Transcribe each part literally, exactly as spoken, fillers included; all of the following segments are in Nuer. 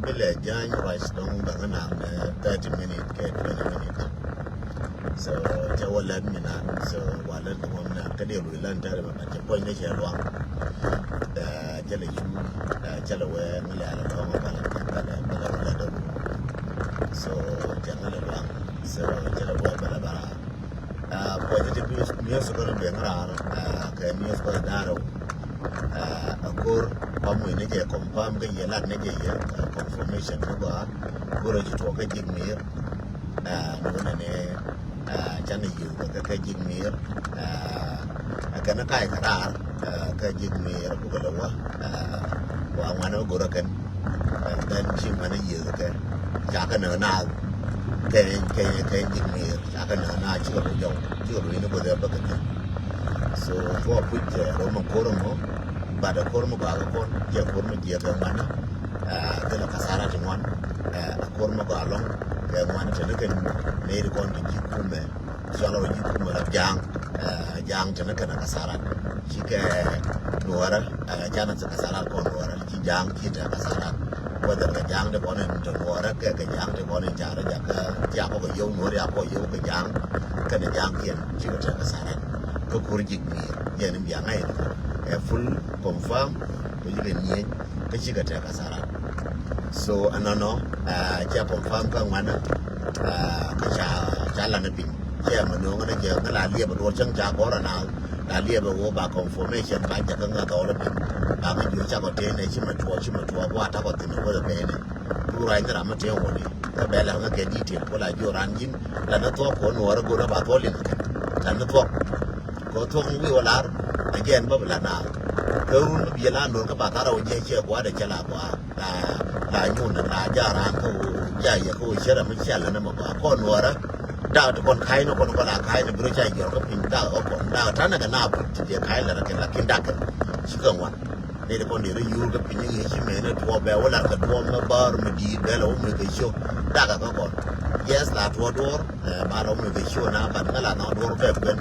Bi lɛ jany ruac dɔŋ bɛ ŋa naŋ thirty minute kɛ twenty minute. So cɛ wä lɛt mi nan, so wa lɛt kɛ mɔm nan kä diɛ luc lan tɛrɛ mɛ, but cɛ puɔ̱ny ni cɛ luaŋ. Cɛ lɛ cu, cɛ lɛ wee mi lɛ alɛ dɔŋ bɛ lɛ bɛ lɛ wä lɛt dɔŋ. So cɛ ŋa lɛ luaŋ, so cɛ lɛ wee bɛ lɛ bɛ raar. Kuɔth ti miöth kɔn dueŋ raar kɛ miöth kɔn da̱rä. A kor pam wi̱n ni jɛ confirm kä yɛ lat ni jɛ yɛ confirmation ni gɔaa. Kor ci tuɔk kä jik mir. Ni wunɛ ni canɛ yiëë kɛ kä jik mir. Kɛn kac kɛ raar kä jik mir bukɛ lɛ wä. Wa ŋuan wä gorä kɛn. Then ci ŋuan yiëë kɛ ca kä nɛ na kɛ kɛ kɛ jik mir. Ca kä nä na cikɛ rɔ jɔw, cikɛ rɔ ini guɔth ɛ bä kɛ thil. So tuɔ kuic ɛ rɔ mɛ kor mɔ, but ɛ kor mɔ gɔaa kɛ kɔn, jɛ kor mɔ jiɛ kɛ ŋuanä. Thilɛ kasara ti ŋuan. Ɛ kor mɔ gɔaa lɔŋ kɛ ŋuanä tɛnɛ kɛn nɛy ti kɔn ti ji̱ kumɛ. Cɔl rɔ ji̱ kumɛ rɔ ja̱a̱ŋ. Ja̱a̱ŋ tɛnɛ kɛn ɛ kasara. Cikɛ nuɔrä. Canɛ ti kasara kɔn nuɔrä. Ci ja̱a̱ŋ ci tɛ kasara. Whether kɛ ja̱a̱ŋ ti kɔn in tɛ nuɔrä kɛ kɛ ja̱a̱ŋ ti kɔn in carä jakä. Ci a kɔ kɛ yio̱w nuɔrä a kɔ yio̱w kɛ ja̱a̱ŋ. Kɛnɛ ja̱a̱ŋ kiɛn ci kɛ tɛ kasara. Kä kur jik mi̱i̱r jɛn in bia ŋa̱c in ɛ full confirm. Kɛ ci kɛ nyieny kä ci kɛ tɛ kasara. So ɛnɔnɔ cɛ confirm kä ŋuanä. Kä ca ca lanɛ piny cɛ mɛ no̱o̱ŋä ni jɛ ŋä la liɛp a duɔr cäŋ ca gɔr a na. La liɛp a wä ba confirmation ba jɛ kä ŋä dhɔl a piny. Ba ŋä jiö cakɔ tëë nɛ ci mɛ tuɔɔk ci mɛ tuɔɔk wa takɔ thin a wä lɛ bɛɛnɛ. Ku ruac ni ram mi tëë wä ni kä bɛ lɛ ŋä kɛ detail ku la jiö ran yin. La ni thuɔk kɔ nuɔɔr a go̱r a ba thuɔk liŋ kɛ la ni thuɔk. Kɛ thuɔ̱k mi wi̱i̱ wä lar. Ɛ jɛn bä bi la naar. Kä run mi biɛ la no̱r kä ba thar a wä jiɛ ciɛ gua̱a̱r dɛ cɛ la gua̱a̱r. La la nyun la ja̱a̱ raan kä wä ja̱a̱ yɛ kä wä cɛ rɛ mi cɛ la ni mɛ gua̱a̱r kɔn nuɔrä. Dak ti kɔn ka̱y ni kɔn kɔn la ka̱y ni bi rɔ ca jiɔr kä piny dak kä kɔn dak ta̱nɛ kɛ na put ti diɛ ka̱y la rɛ kɛ la kin dak kɛ. Ci kɛ ŋuan. Nɛy ti kɔn dee rɔ yuur kä piny i̱ ɣee ci mɛn i̱ tuɔɔk bɛ wä lar kɛ duɔɔm mi bäär mi di̱i̱t bɛ lɛ wä mi kɛ ciök. Dak kɛ kɔn. Yes la tuɔɔk duɔɔr. Ba rɔ mi kɛ ciök na ban ŋä la nɔ duɔɔr bɛ kuɛn.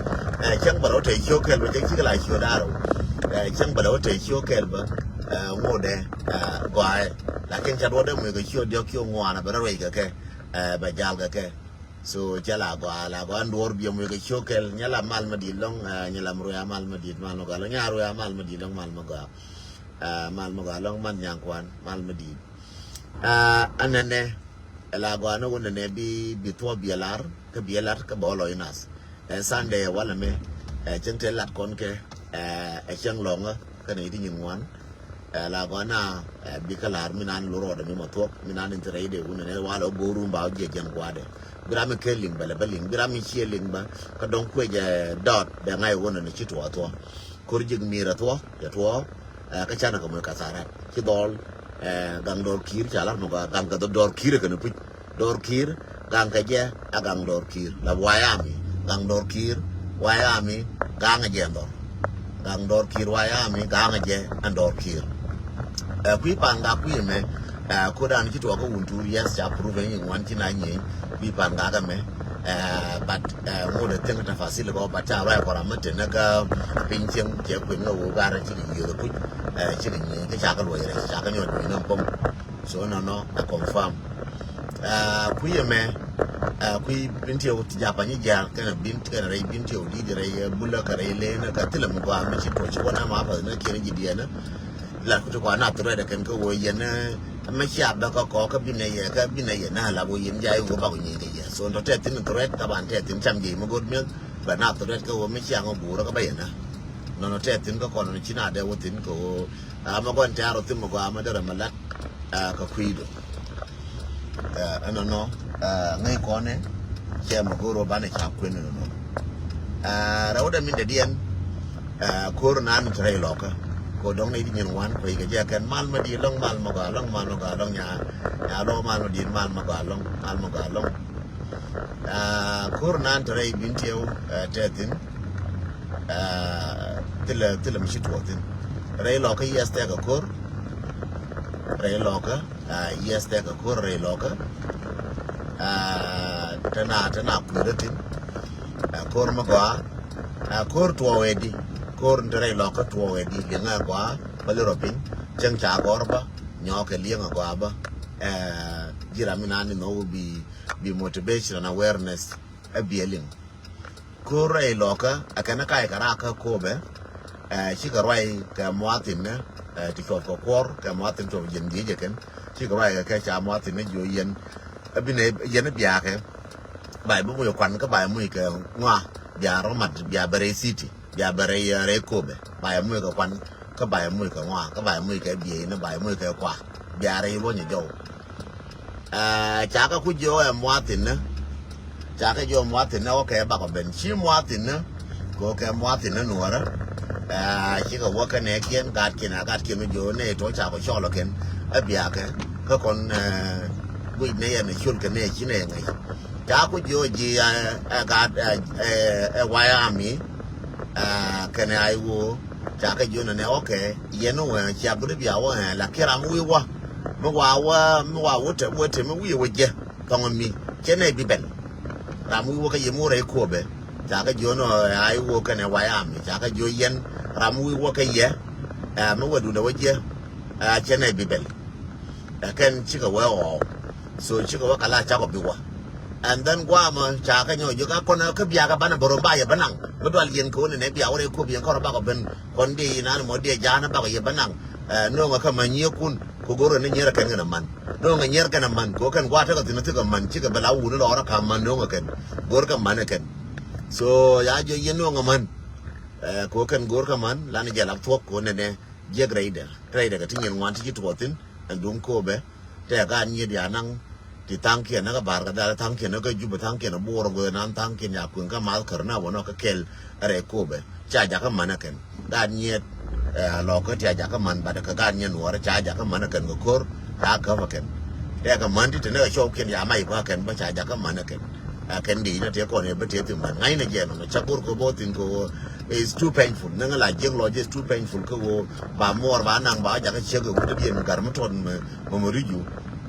Cäŋ bɛ rɔ tɛ ciök kɛl bä cäŋ cikɛ la ciök da̱rä. Cäŋ bɛ rɔ tɛ ciök kɛl bä. Ŋot dɛ gɔaaɛ. Lakin ca duɔɔr dɛ mi kɛ ciök diɔk ciök ŋuan bɛ rɔ ruɛc kɛ kɛ. Bɛ jal kɛ kɛ. So cɛ la gɔaa la gɔaa duɔr biɛ muc kɛ ciök kɛl nyɛ la mal ma dit lɔŋ. Nyɛ la mi ruɛ mal ma dit mal ma gɔaa lɔŋ nyɛ ruɛ mal ma dit lɔŋ mal ma gɔaa. Mal ma gɔaa lɔŋ man nyaŋ kuan mal ma dit. Anɛnɛ ɛ la gɔaa ni wun nɛnɛ bi bi thuɔ biɛ lar kä biɛ lat kä bɛ wä lɔ inas. Ɛ Sunday walɛ mɛ ɛ cäŋ te lat kɔn kɛ ɛ cäŋ lɔŋä. Kä nɛ iti nyin ŋuan. Ɛ la gɔaa na ɛ bikɛ la̱r mi nan lor ɔdɛ mi mɔ thuɔ̱k mi nan in thirɛ idɛ wun nɛ walɛ wä go̱o̱r wun ba wä jiɛ jiɛn gua̱dɛ. Bi ram mi kel liŋ bɛ lɛ bä liŋ bi ram mi ciɛ liŋ bä. Kä dɔ̱ŋ kuecɛ dɔɔt bɛ ŋa̱c wun nɛ ci tuɔɔk thuɔ̱k. Ko̱r ji̱k mi̱i̱r ɛ thuɔ̱k cɛ tuɔɔk. Ɛ kä canɛ kɛ moc ka̱tha̱rɛ ci dhɔl. Ɛ gaŋ dɔɔr ki̱i̱r ca la̱r mɔ gaŋ kɛ dhɔl dɔɔr ki̱i̱r ɛ kɛn puc. Dɔɔr ki̱i̱r gaŋ kɛ jɛ a gaŋ dɔɔr ki̱i̱r la wayami. Gaŋ dɔɔr ki̱i̱r wayami gaŋ jɛ ndɔr. Gaŋ dɔɔr ki̱i̱r wayami gaŋ jɛ ndɔɔr ki̱i̱r. Ɛ kui̱ pan ga kui̱ mɛ ɛ kodan ci tuɔk kä wun tuur yɛs ca prove ni ŋuan ci na nyieeny. Kui̱ pan ga kɛ mɛ ɛ but ɛ ŋot ɛ thing tafasil kɔ but ca ruac kɔra mɛ tenä kä piny cieŋ cɛ kui̱n ŋä woo gar ci kɛ yiëth kuc. Ɛ ci kɛ nyieeny kä ca kɛ luɔc rɛc ca kɛ nyɔt nyieeny nɔm pom. So nɔnɔ ɛ confirm. Kui̱ ɛmɛ kui̱ bin tiɛw ti japany jiaar kɛnɛ bin kɛnɛ rɛy bin tiɛw di̱t rɛy bulä kɛ rɛy lenä kɛ thilɛ mi gɔaa mi ci tuɔc ci wä na ma path ni kiɛn ji̱ diɛnä. Lat ku ti kɔn a threat kɛn kä wä yɛn mɛ cia bɛ kä kɔ kä binɛ yɛ kä binɛ yɛ na lap wä yɛn jay wä bak wä nyieny kɛ yɛ so tɔ tɛ thin threat taban tɛ thin cam jiey mi go̱o̱r mi̱eth. Bɛ na threat kä wä mi cia ŋɔ guurä kä bä yɛn na nɔnɔ tɛ thin kä kɔn ci na dɛ wä thin kä wä. Ama gɔn tɛ̈r ɔ thim ɔ gɔaa ma derɛ ma lat. Kä kui̱dɔ ɛnɔnɔ ŋäc kɔnɛ cɛ ma go̱r ɔ banɛ ca kuën ɛnɔnɔ. Rɛwdɛ min dɛ diɛn ko̱r nan ti rɛy lɔkä. Ko dɔŋ ni di nyin wan kuec kɛ jɛ kɛn mal ma di lɔŋ mal ma gɔaa lɔŋ mal ma gɔaa lɔŋ nya nya lɔŋ mal ma di mal ma gɔaa lɔŋ mal ma gɔaa lɔŋ. Ko̱r nan ti rɛy bin tiɛw tɛ thin. Thilɛ thilɛ mi ci tuɔɔk thin rɛy lɔkä yiɛth tɛk a ko̱r. Rɛy lɔkä yiɛth tɛk a ko̱r rɛy lɔkä. Tɛna tɛna kui̱rä thin. Ko̱r mi gɔaa ko̱r tuɔɔk ɛ di. Ko̱r ni ti rɛy lɔkä tuɔɔk ɛ di liŋä gɔaa bä lirɔ piny. Cäŋ ca gɔr bä nyɔɔk kɛ liŋä gɔaa bä. Ji̱ ram mi nan ni nhɔk bi, bi motivation and awareness ɛ biɛ liŋ. Ko̱r rɛy lɔkä ɛ kɛn ɛ kac kɛ rak kä Kobɛ. Cikɛ ruac kɛ muathin ni ti cuɔp kɛ kuɔr kɛ muathin cuɔp jiɛn dhiec ɛ kɛn. Cikɛ ruac kɛ kɛ ca muathin ni jiɔ yɛn ɛ bi nɛ yɛn ɛ biakɛ. Bay bi muc ɛ kuan kä bay muc kɛ ŋɔa bia rɔ mat bia bɛ rɛy city. Bia bɛ rɛy rɛy Kobɛ bay muc kɛ kuan kä bay muc kɛ ŋɔa kä bay muc kɛ biey ni bay muc kɛ kua. Bia rɛy luɔnyɛ jɔw. Ca kɛ ku jiɔ ɛ muathin ni. Ca kɛ jiɔ muathin ni ɣɔkɛ bakɔ ben ci muathin ni. Kɛ ɣɔkɛ muathin ni nuɔrä. Cikɛ wä kɛ nɛ kiɛn gat kiɛn a gat kiɛn mi jiɔ nɛ tɔ ca kɔ cɔl kɛn. Ɛ biakɛ kä kɔn guic nɛ yɛn col kɛ nɛ ci nɛ ŋäc. Ca ku jiɔ ji̱ ɛ gat ɛ wayami. Kɛnɛ ay wo ca kɛ jiɔ nɛ nɛ ɣɔkɛ yɛn wä cia bi ni bia wä ɛ la kiɛ ram wi̱i̱ wä. Mi wa wä mi wa wä te wä te mi wi̱i̱ wä jɛ. Thɔŋ mi cɛ nɛ bi bɛl. Ram wi̱i̱ wä kɛ yɛ mi wä rɛy Kobɛ. Ca kɛ jiɔ nɔ ay wo kɛnɛ wayami ca kɛ jiɔ yɛn ram wi̱i̱ wä kɛ yɛ. Ɛ mi wä dundɛ wä jɛ. Ɛ cɛ nɛ bi bɛl. Ɛ kɛn cikɛ wä ɣɔw. So cikɛ wä kɛ la cakɔ bi wä. And then guamä ca kɛ nyɔk ji̱ ka kɔn kä biakɛ banɛ bä rɔ ba yɛ bä naŋ mi dual yɛn kɛ wä ni nɛ bia wä rɛy Kobɛ yɛn kɔn rɔ bakɔ ben. Kɔn di inan mɔ di ja̱a̱n bakɔ yɛ bä naŋ. Ɛ no̱o̱ŋɛ kä ma nyiekun. Kɛ go̱r kɛ ni nyier kɛn kɛn a man no̱o̱ŋ kɛ nyier kɛn a man kɛ kɛn gua̱a̱ tekɛ thi̱n thikɛ man cikɛ bɛ la wuni lɔɔr kä man no̱o̱ŋ kɛ kɛn. Go̱r kɛ man kɛ kɛn. So ya jiɔ yɛn no̱o̱ŋ kɛ man. Kɛ kɛn go̱r kɛ man lan jɛ lak thuɔ̱k kɛ nɛnɛ. Jiɛk rɛydɛ rɛydɛ kɛ ti nyin ŋuan ti ci tuɔɔk thi̱n. Ɛn duŋ Kobɛ tɛ gaat nyiet ya naŋ. Ti thaŋkiɛn ni kä Bar kɛ dhal thaŋkiɛn ni kä Jubɛ thaŋkiɛn ni Buɔr gɔɛ nan thaŋkiɛn ya kueŋ kä math kär na wä nɔ kä kɛl. Rɛy Kobɛ ca jakä män ɛ kɛn gaat nyiet. Lɔkä ti a jakä män bat kɛ gaat nyiet nuɔrä ca jakä män ɛ kɛn kɛ ko̱r. Ca käp ɛ kɛn tɛ kɛ män ti te ni kɛ cɔwkiɛn ya mac kua kɛn bä ca jakä män ɛ kɛn. Ɛ kɛn di ni tëë kɔn ɛ bä tëë thi män ŋa̱cnɛ jɛ nɔmɔ ca go̱r kɛ bä thin kɛ ɣöö is too painful ni ŋä la jiäk lɔc is too painful kɛ ɣöö ba muɔɔr ba naŋ ba jakä ciek ɛ wut diɛn gar mi tɔt mɛ mɛ ri̱cu.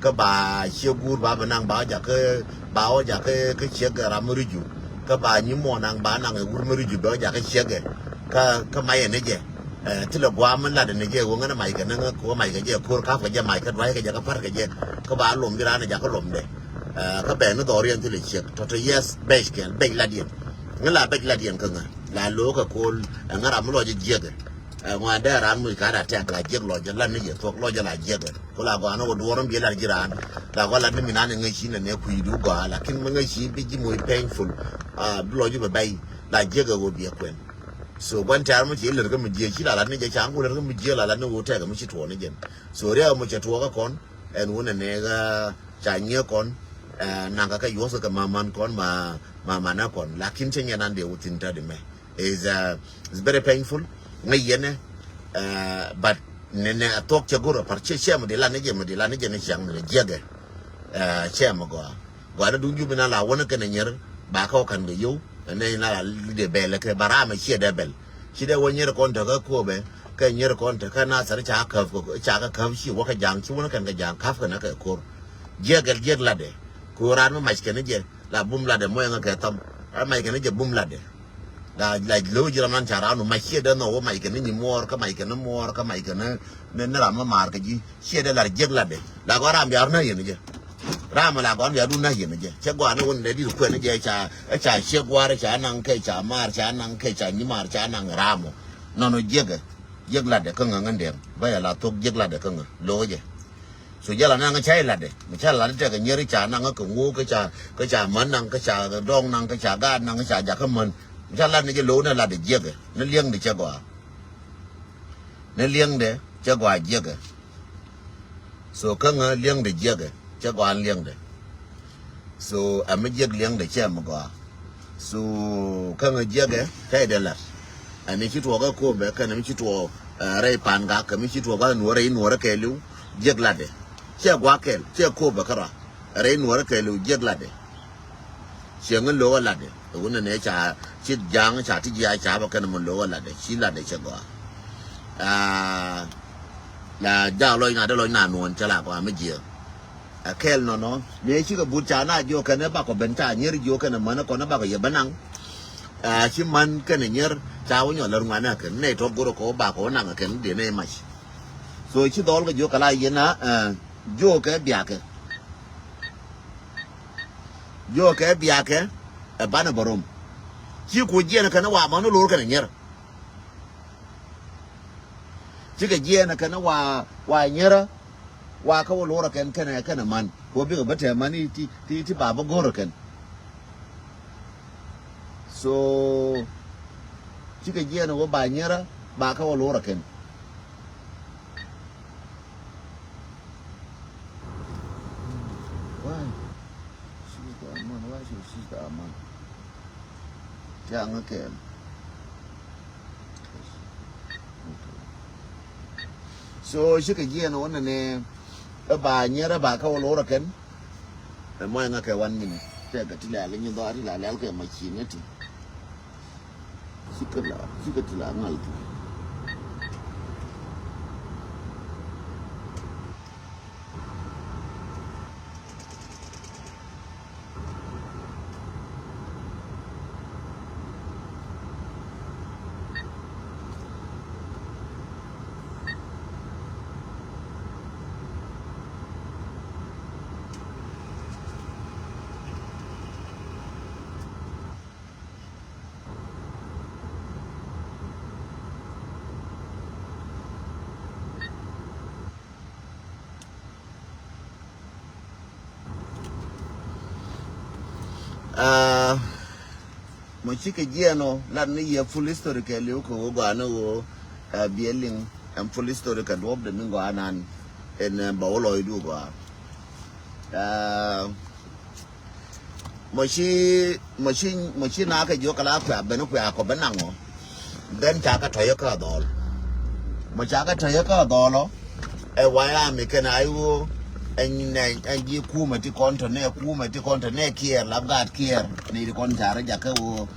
Kä ba ciek guur ba bɛ naŋ ba jakä ba wä jakä kä ciek ɛ ram mi ri̱cu. Kä ba nyi muɔɔr naŋ ba naŋ ɛ wut mi ri̱cu bɛ wä jakä ciek ɛ kä kä mac ɛ ni jɛ. Thilɛ gua̱a̱m mi lat ɛ ni jɛ ɣöö ŋän ɛ mac kɛ ni ŋä kɛ wä mac kɛ jɛ ko̱r kap kɛ jɛ mac kä dua̱c kɛ jɛ kä pa̱r kɛ jɛ. Kä ba lom bi raan ɛ jakä lomdɛ. Kä bɛ ni dhɔriɛn thilɛ ciek tɔ̱tɔ̱ yɛth bɛc kɛl bɛc lat yɛn. Ŋä la bɛc lat yɛn kä ŋä la lo̱o̱k kɛ ko̱l ɛ ŋä ram mi lɔc ɛ jiɛkɛ. Ŋuan dee raan muc ka̱n a tɛk la jiɛk lɔc ɛ lat ni yɛ thuɔ̱k lɔc ɛ la jiɛkɛ. Ku la gɔaa ni wä duɔ̱ɔ̱r in bi lat ji̱ raan la gɔaa lat ni mi naan in ŋäc ci nɛ nɛ kui̱du gɔaa lakin mi ŋäc ci bi ji̱ muc painful. Bi lɔc ji̱ bɛ bɛy la jiɛkɛ wä biɛ kuɛn. So gua̱n tɛ̈r mi ci lär kä mi jiɛ ci la lat ni jɛ ca ŋu lär kä mi jiɛ la lat ni wä tɛk mi ci tuɔɔk ni jɛn. So riɛk mi cɛ tuɔɔk kä kɔn ɛn wä nɛ nɛ ɣä ca nyiɛ kɔn. Naŋ kä kä yuɔth kä ma man kɔn ma ma man ɛ kɔn lakin cɛ nyɛ nan dee wä thin tɛt mɛ. Is is very painful. Ŋäc yɛnɛ. But nɛ nɛ a thuɔk cɛ go̱r a par cɛ cɛ mɛ di lan ni jɛ mɛ di lan ni jɛ ni ciaŋ ni jiɛkɛ. Cɛ mɛ gɔaa gɔaa ni duŋ jup inan la wä ni kɛn a nyier. Ba kä wä kan kɛ yio̱w ɛn nɛ inan la li dee bɛl kɛ ba ram ɛ ciɛ dee bɛl. Ci dee wä nyier kɔn te kä Kobɛ kɛ nyier kɔn te kä Nathɛr ca käp ca kä käp ci wä kä ja̱a̱ŋ ci wä ni kɛn kɛ ja̱a̱ŋ käp kɛ nɛ kɛ ko̱r. Jiɛk ɛl jiɛk latdɛ. Ko̱r raan mi mac kɛn ni jɛ la bum latdɛ mɔyɛ ŋä kɛ thɔm. Raan mac kɛn ni jɛ bum latdɛ. La la lo̱w ji̱ ram nan ca raan wä mac ciɛ dee nhɔk wä mac kɛn ni nyi muɔɔr kä mac kɛn ni muɔɔr kä mac kɛn ni ni ram mi maar kɛ ji̱ ciɛ dee lat jiɛk latdɛ. La gɔaa ram bia run na yɛn jɛ. Ram mi la gɔaa bia run na yɛn jɛ cɛ gɔaa ni wä ni dee di̱t kuɛn ni jɛ ca ca ciɛ gua̱a̱r ca naŋ kɛ ca maar ca naŋ kɛ ca nyi maar ca naŋ ram mɔ. Nɔnɔ jiɛkɛ jiɛk latdɛ kä ŋä ŋä ndɛm bä yɛ la thuɔ̱k jiɛk latdɛ kä ŋä lo̱w jɛ. So jɛ la naŋ ca ilatdɛ mi ca lat itek kɛ nyier ca naŋ kä ŋo̱o̱k kä ca kä ca män naŋ kä ca dɔŋ naŋ kä ca gaat naŋ kä ca jakä män. Mi ca lat ni jɛ lo̱w ni latdɛ jiɛkɛ ni liɛŋdɛ cɛ gɔaa. Ni liɛŋdɛ cɛ gɔaa jiɛkɛ. So kä ŋä liɛŋdɛ jiɛkɛ cɛ gɔaa ni liɛŋdɛ. So ɛ mi jiɛk liɛŋdɛ cɛ mi gɔaa. So kä ŋä jiɛkɛ kɛ idɛ lat. Ɛn mi ci tuɔɔk ɛ Kobɛ kɛn mi ci tuɔɔk rɛy pan gak kɛ mi ci tuɔɔk ba nuɔrɛ inuɔrɛ kɛɛliw. Jiɛk latdɛ cɛ guak kɛl cɛ Kobɛ kärɔa. Rɛy nuɔrɛ kɛɛliw jiɛk latdɛ. Ciɛ ŋä lo̱k ɛ latdɛ ɛ wunɛ nɛ ca ci ja̱a̱ŋ ca ti jiaac ca bä kɛn mɛ lo̱k ɛ latdɛ ci latdɛ cɛ gɔaa. La jaak lɔc na dee lɔc na nuɔ̱ɔ̱n cɛ la gɔaa mi jiɛk. Ɛ kɛɛl nɔnɔ mëë cikɛ but ca na jiök kɛn ɛ bakɔ ben ca nyier jiök kɛn ɛ män ɛ kɔn ɛ bakɔ yɛ ben naŋ. Ci män kɛn ɛ nyier ca wä nyɔl lär ŋuan ɛ kɛn nɛy tɔ̱ go̱r ɛ kɔ bakɔ wä naŋ ɛ kɛn dee nɛy mac. So ci dhɔl kɛ jiök kɛ la yɛn a Jiökɛ biakɛ. Jiökɛ biakɛ. Ɛ banɛ bä rom. Ci ku jiɛn kɛn wa mani lor kɛn nyɛr. Cikɛ jiɛn kɛn wa, wa nyɛrä. Wa kä wä lorä kɛn kɛnɛ kɛnɛ man. Kɛ wä bikɛ bä tɛm man ti, ti, ti ba bä go̱rä kɛn. So cikɛ jiɛn wä ba nyɛrä ba kä wä lorä kɛn. Why? She's the man. Why should she's the man? Tiaŋ kɛn. So cikɛ jiɛn wä nɛnɛ. Ɛ ba nyɛrɛ ba kä wä lorä kɛn. Ɛ mɔy ŋa kɛ one minute. Tɛkɛ ti lɛl nyi dhɔa ti la lɛl kɛ machine ti. Cikɛ la, cikɛ ti la ŋal ti. Aa, mɔ cikɛ jiɛn ɔ lat ni yɛ full history kɛ liw kɛ wä gɔaa ni wä, aa, biɛ liŋ ɛn full history kɛ duɔ̱p dɛ ni gɔaa nan ɛn, aa, bɛ wä lɔcdu gɔaa. Aa, mɔ ci, mɔ ci, mɔ ci na kɛ jiök kɛ la kuɛ ben kuɛ kɔ ben naŋ ɔ. Then ca kɛ tɔyä kä dhɔl. Mɔ ca kɛ tɔyä kä dhɔl ɔ. Ɛ waya mi kɛn a iwo. Ɛn nɛ ɛn ji kumɛ ti kɔn tɔ nɛ kumɛ ti kɔn tɔ nɛ kiɛr lap gaat kiɛr ni ti kɔn ca rɛ jakä wo.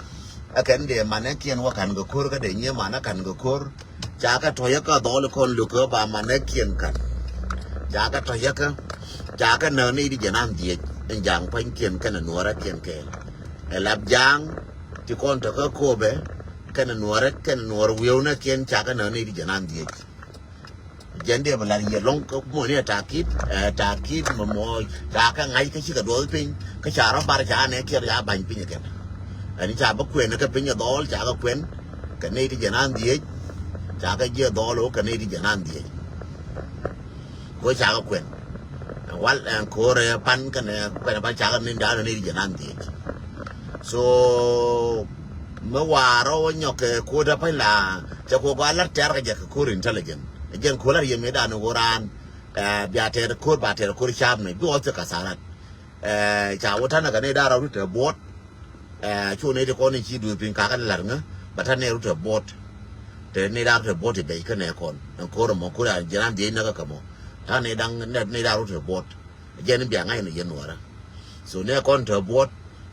Ɛ kɛn dee manɛ kiɛn wä kan kɛ kor kä dee nyie manɛ kan kɛ kor. Ca kɛ tɔyä kä dhɔl kɔn luk kɛ ba manɛ kiɛn kan. Ca kɛ tɔyä kä. Ca kɛ nä ni ti jɛ nan dhiec ɛn jaŋ pany kiɛn kɛn nuɔrɛ kiɛn kɛ. Ɛ lap jaŋ ti kɔn tɔ kä kobɛ. Kɛn nuɔrɛ kɛn nuɔrɛ wieu nɛ kiɛn ca kɛ nä ni ti jɛ nan dhiec. Jɛn dee bɛ lar yɛ lɔŋ kä muɔni ɛ takit, ɛ takit mɛ mɔ ca kɛ ŋa̱c kä cikɛ duɔth piny kä ca rɔ bar ca nɛ kiɛr ca ba̱ny piny kɛn. Ɛn ca bä kuɛn kä piny ɛ dhɔl ca kɛ kuɛn kɛ nɛy ti jɛ nan dhiec. Ca kɛ jiɛ dhɔl ɔ kɛ nɛy ti jɛ nan dhiec. Ko ca kɛ kuɛn. Wal ɛn ko̱rɛ pan kɛnɛ kuɛn pan ca kɛ ni da̱a̱n nɛy ti jɛ nan dhiec. So mi waarɔ wä nyɔk kɛ ko̱dä pany la cɛ ko gɔaa lar tɛr kɛ jɛ kɛ ko̱r intelligent. Jɛn ko̱r lar yɛ mi dan wä raan, ɛ, bia tɛr ko̱r ba tɛr ko̱r cap mi bi wä thik kasarat. Ɛ, ca wä tanɛ kɛ ni dan rɔ rut ɛ buɔt. Ɛ, cu ni ti kɔn in ci duur piny kakä ni lar ŋä ba tanɛ rut ɛ buɔt. Tɛ ni dan rut ɛ buɔt i bɛc kä nɛ kɔn ɛn ko̱r mɔ ko̱r a jiran diec näkä kɛ mɔ. Tanɛ dan ni dan rut ɛ buɔt. Jɛn bia ŋa̱c ni yɛn nuɔrä. So nɛ kɔn tɛ buɔt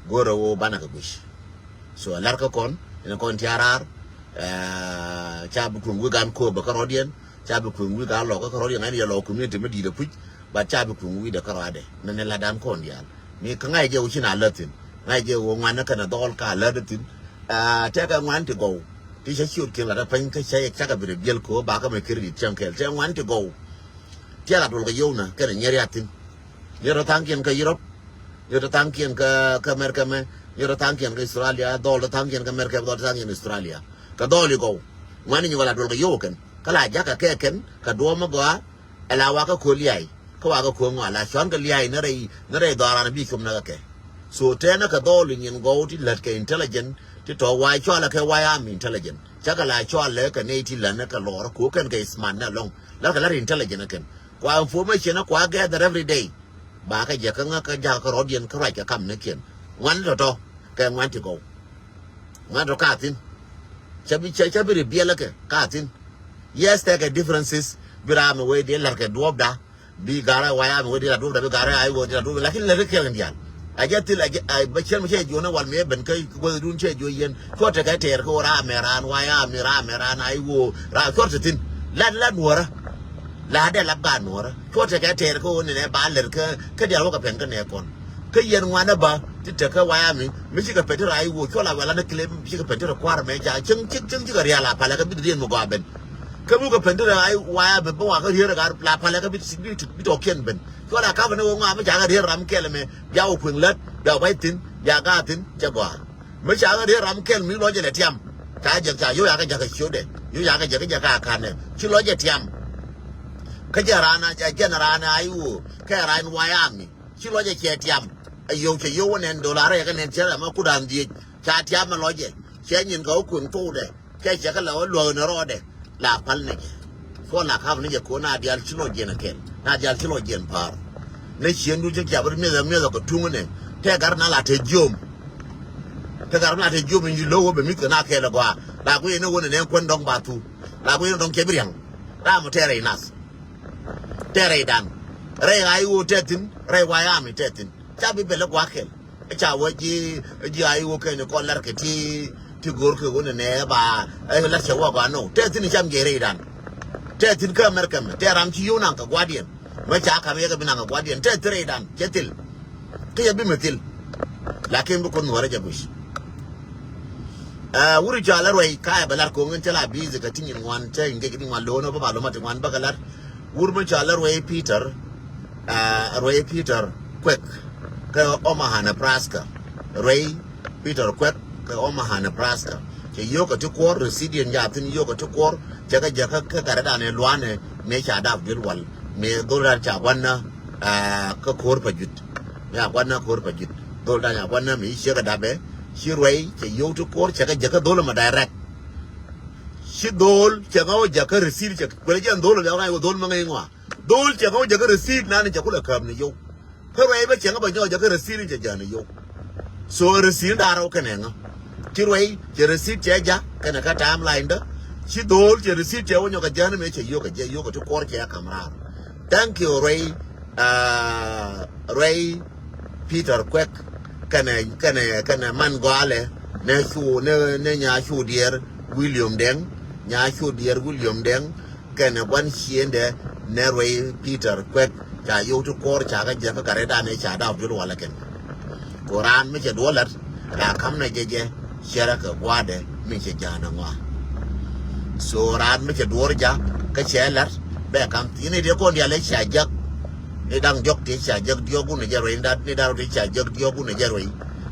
go̱rɛ wo banɛ kɛ guic. So a lar kä kɔn ɛn kɔn ti a raar. Ɛ, ca bi kuŋ wi̱i̱ gan ko̱o̱p bä kä rɔ̱diɛn ca bi kuŋ wi̱i̱ gan lɔk kä rɔ̱diɛn ŋa̱c ni yɛ lɔk community mi di̱i̱t a puc. But ca bi kuŋ wi̱i̱ dɛ kä rɔ̱dɛ nɛ ni la dan kɔn diaal mi kä ŋa̱c jɛ wo ci na lät thi̱n. Ŋa̱c jɛ wo ŋuan ni kɛn a dhɔl ka lät thi̱n. Ɛ, tɛkɛ ŋuan ti gɔw ti cä ciöt kiɛn la dɛ pɛny kä cä cakɛ bi rɛ biɛl ko̱o̱p ba kä mɛ credit cäŋ kɛl tɛ ŋuan ti gɔw. Tiɛl a duɔl kɛ yio̱w nä kɛnɛ nyɛr ya thi̱n. Nyɛr tɔ tha̱a̱ŋkiɛn kä Europe. Nyɛr tɔ tha̱a̱ŋkiɛn kä, kä America mɛ. Nyɛr tɔ tha̱a̱ŋkiɛn kä Australia. Dhɔl tɔ tha̱a̱ŋkiɛn kä America, dhɔl tɔ tha̱a̱ŋkiɛn Australia. Kɛ dhɔl i̱ gɔw. Ŋuani nyuɔl a duɔl kɛ yio̱w kɛn. Kä la jakä kɛ kɛn kɛ duɔ̱ɔ̱m mi gɔaa. Ɛ la wakɛ ko̱ lia̱a̱y. Kä wakɛ ko̱ ŋɔa la cuan kɛ lia̱a̱y ni rɛy, ni rɛy dhɔran bi com nä kɛ kɛ. So tɛnɛ kɛ dhɔl i̱ nyin gɔw ti lät kɛ intelligent ti tɔ way cɔalɛ kɛ way am intelligent. Cakɛ la cɔalɛ kɛ nɛy ti lät ni kɛ lɔr ko̱ kɛn kɛ smart ni alɔŋ. Lät kɛ lät intelligent kɛn. Kua information kua gather every day. Ba kä jɛ kä ŋä kä jakä kä rɔ̱diɛn kä ruac kɛ kam ni kiɛn. Ŋuan tɔ̱tɔ̱ kɛ ŋuan ti gɔw. Ŋuan tɔ̱ ka thi̱n. Cä bi cä, cä bi ri biɛl kɛ ka thi̱n. Yes, tɛkɛ differences. Bi ram mi wee diɛ lar kɛ duɔ̱ɔ̱pda. Bi garɛ waya mi wee diɛ lar duɔ̱ɔ̱pda bi garɛ ay wee diɛ lar duɔ̱ɔ̱pda. Lakin lar kɛ kiɛn dial. A jɛ thil a jɛ a bä cɛl mi cɛ juɔ̱n wal mi ɛ ben kä wee dun cɛ juɔ̱ yɛn. Cuɔ tɛkɛ tɛɛr kä wä ram mɛ ran waya mi ram mɛ ran ay wee ram cuɔ tɛ thi̱n. Lat lat nuɔrä. La dee lap gaat nuɔrä cuɔ tekɛ tɛɛr kä ɣöö ninɛ ba lɛr kä, kä dial wä kɛ pɛn kä nɛ kɔn. Kä yɛn ŋuanɛ ba ti tek kä waya mi mi cikɛ pɛn ti rɔ ay woo cuɔ la wɛla ni kilem cikɛ pɛn ti rɔ kua̱r mɛ ca cieŋ cieŋ cieŋ cikɛ rial a palɛ kä bit rien mi gɔaa ben. Kä mi kɛ pen ti rɛ ay waya ben bä wa kä rier ɛ gat la palɛ kä bi bi bi tɔkiɛn ben. Cuɔ la kap ni wä ŋɔa mi ca kä rier ram kɛl mɛ bia wä kueŋ lät bia wä bay thin bia gaa thin cɛ gɔaa. Mi ca kä rier ram kɛl mi lɔcɛ lɛ tiam. Ca jɛ ca yo ya kä jɛ kä ciötdɛ yo ya kä jɛ kä jɛ kä a kanɛ ci lɔcɛ tiam. Kä jɛ raan a jɛ jɛn raan a ay wä kɛ raan waya mi ci lɔcɛ cɛ tiam. A yo cɛ yo wä nɛn dolar yɛ kä nɛn cɛ rɛ ma kudan dhiec ca tiam a lɔcɛ cɛ nyin kä wä kueŋ thokdɛ. Kɛ cɛ kä la wä luäk ni rɔɔdɛ la pal ni jɛ. Kuɔ la kap ni jɛ ko̱n na dial ci lɔ jiɛn kɛl na dial ci lɔ jiɛn pa̱a̱r. Ni ciën du ci kiap ri miɛth miɛth kɛ tuŋ ni tɛ gar na la te jiom. Tɛ gar na la te jiom in ji lo̱w wä bɛ mi̱th kɛ na kɛl gɔaa la guiy ni wä ni nɛn kuän dɔŋ ba thu la guiy ni dɔŋ cɛ bi riaŋ. Ram tɛ rɛy nath tɛ rɛy dan rɛy ɣa̱c ɣöö tɛ thi̱n rɛy wa̱a̱ yam in tɛ thi̱n. Ca bi bɛl ɛ gua̱a̱k kɛl. Ɛ ca wä ji̱ ji̱ a i̱ wä kɛn kɔn la̱r kɛ ti ti go̱o̱r kɛ wä nɛ nɛ ba ɛ la̱r cɛ wä gɔaa nɔ tɛ thi̱n cam jɛ rɛydan. Tɛ thi̱n kä America mɛ tɛ ram ci yio̱w naŋ kɛ gua̱diɛn. Mɛ ca ka̱m yɛ kɛ bi naŋ kɛ gua̱diɛn tɛ thi̱n rɛydan cɛ thil. Kä yɛ bi mɛ thil. Lakin bi kun nuɔrɛ jɛ guic. Ɛ wuri ca lɛ ruɛy ka ɛ bɛ la̱r ko̱ŋ in cɛ la bi̱i̱th kɛ ti nyin ŋuan cɛ in gek ti ŋuan lo̱o̱n ɔ bä ba lo̱ma ti ŋuan bä kɛ la̱r. Wur mi cɔal i̱ Ruey Peter, ah, Ruey Peter Kuek kä Omaha, Nebraska. Ruey Peter Kuek kä Omaha, Nebraska. Cɛ yio̱k kä ti kuɔr, receipt in jɛ a thi̱n yio̱k kä ti kuɔr, cɛ kɛ jɛ kä kä gat dan ɛ luanɛ mëë ca dap duel wal mëë dhol dan ca gua̱n na, ah, kä ko̱r pa jut. Mëë a gua̱n na ko̱r pa jut. Dhol dan ca gua̱n na mëë ci ciek ɛ dapɛ, ci Ruey cɛ yio̱k ti kuɔr, cɛ kɛ jɛ kä dhol ɛmɔ direct. Ci dhol cɛ ŋa wä jakä receipt cɛ kuɛlɛ jɛn dhol ɔ jakä ŋa wä dhol ma ŋäc ŋɔa. Dhol cɛ ŋa wä jakä receipt nani cɛ kulɛ käp ni yio̱w. Kä ruɛy bä cɛ ŋa bä nyɔk jakä receipt cɛ ja̱ ni yio̱w. So receipt da̱rä wä kɛnɛ ŋa. Ci ruɛy cɛ receipt cɛ ja̱ kɛnɛ kä timeline dä. Ci dhol cɛ receipt cɛ wä nyɔk kɛ ja̱ ni mëë cɛ yio̱w kɛ jɛ yio̱w kɛ ti kuɔr cɛ kam raar. Thank you ruɛy, ah, ruɛy Peter Kuek kɛnɛ kɛnɛ kɛnɛ man gɔalɛ nɛ cu nɛ nɛ nya cu diɛɛr William Deng nya cu diɛɛr William Deng kɛnɛ gua̱n ciëndɛ nɛ ruɛy Peter Kuek ca yio̱w ti kuɔr ca kä jɛ kä gat rɛydan ɛ ca dap jul walɛ kɛn. Ko raan mi cɛ duɔl lät la ka̱m nɛ jɛ jɛ. Cɛ rɛ kɛ gua̱a̱dɛ mi cɛ ja̱a̱n ɛŋɔa. So raan mi cɛ duɔ̱ɔ̱r ja̱ kä cɛ la̱t bɛ ka̱m thi̱n ni diɛ kɔn diaal ɛ cia jäk. Ni da̱ŋ jɔk ti cia jäk diɔ̱ɔ̱k wun ɛ jɛ ruɛy ni da̱ŋ rɔ ti cia jäk diɔ̱ɔ̱k wun ɛ jɛ ruɛy.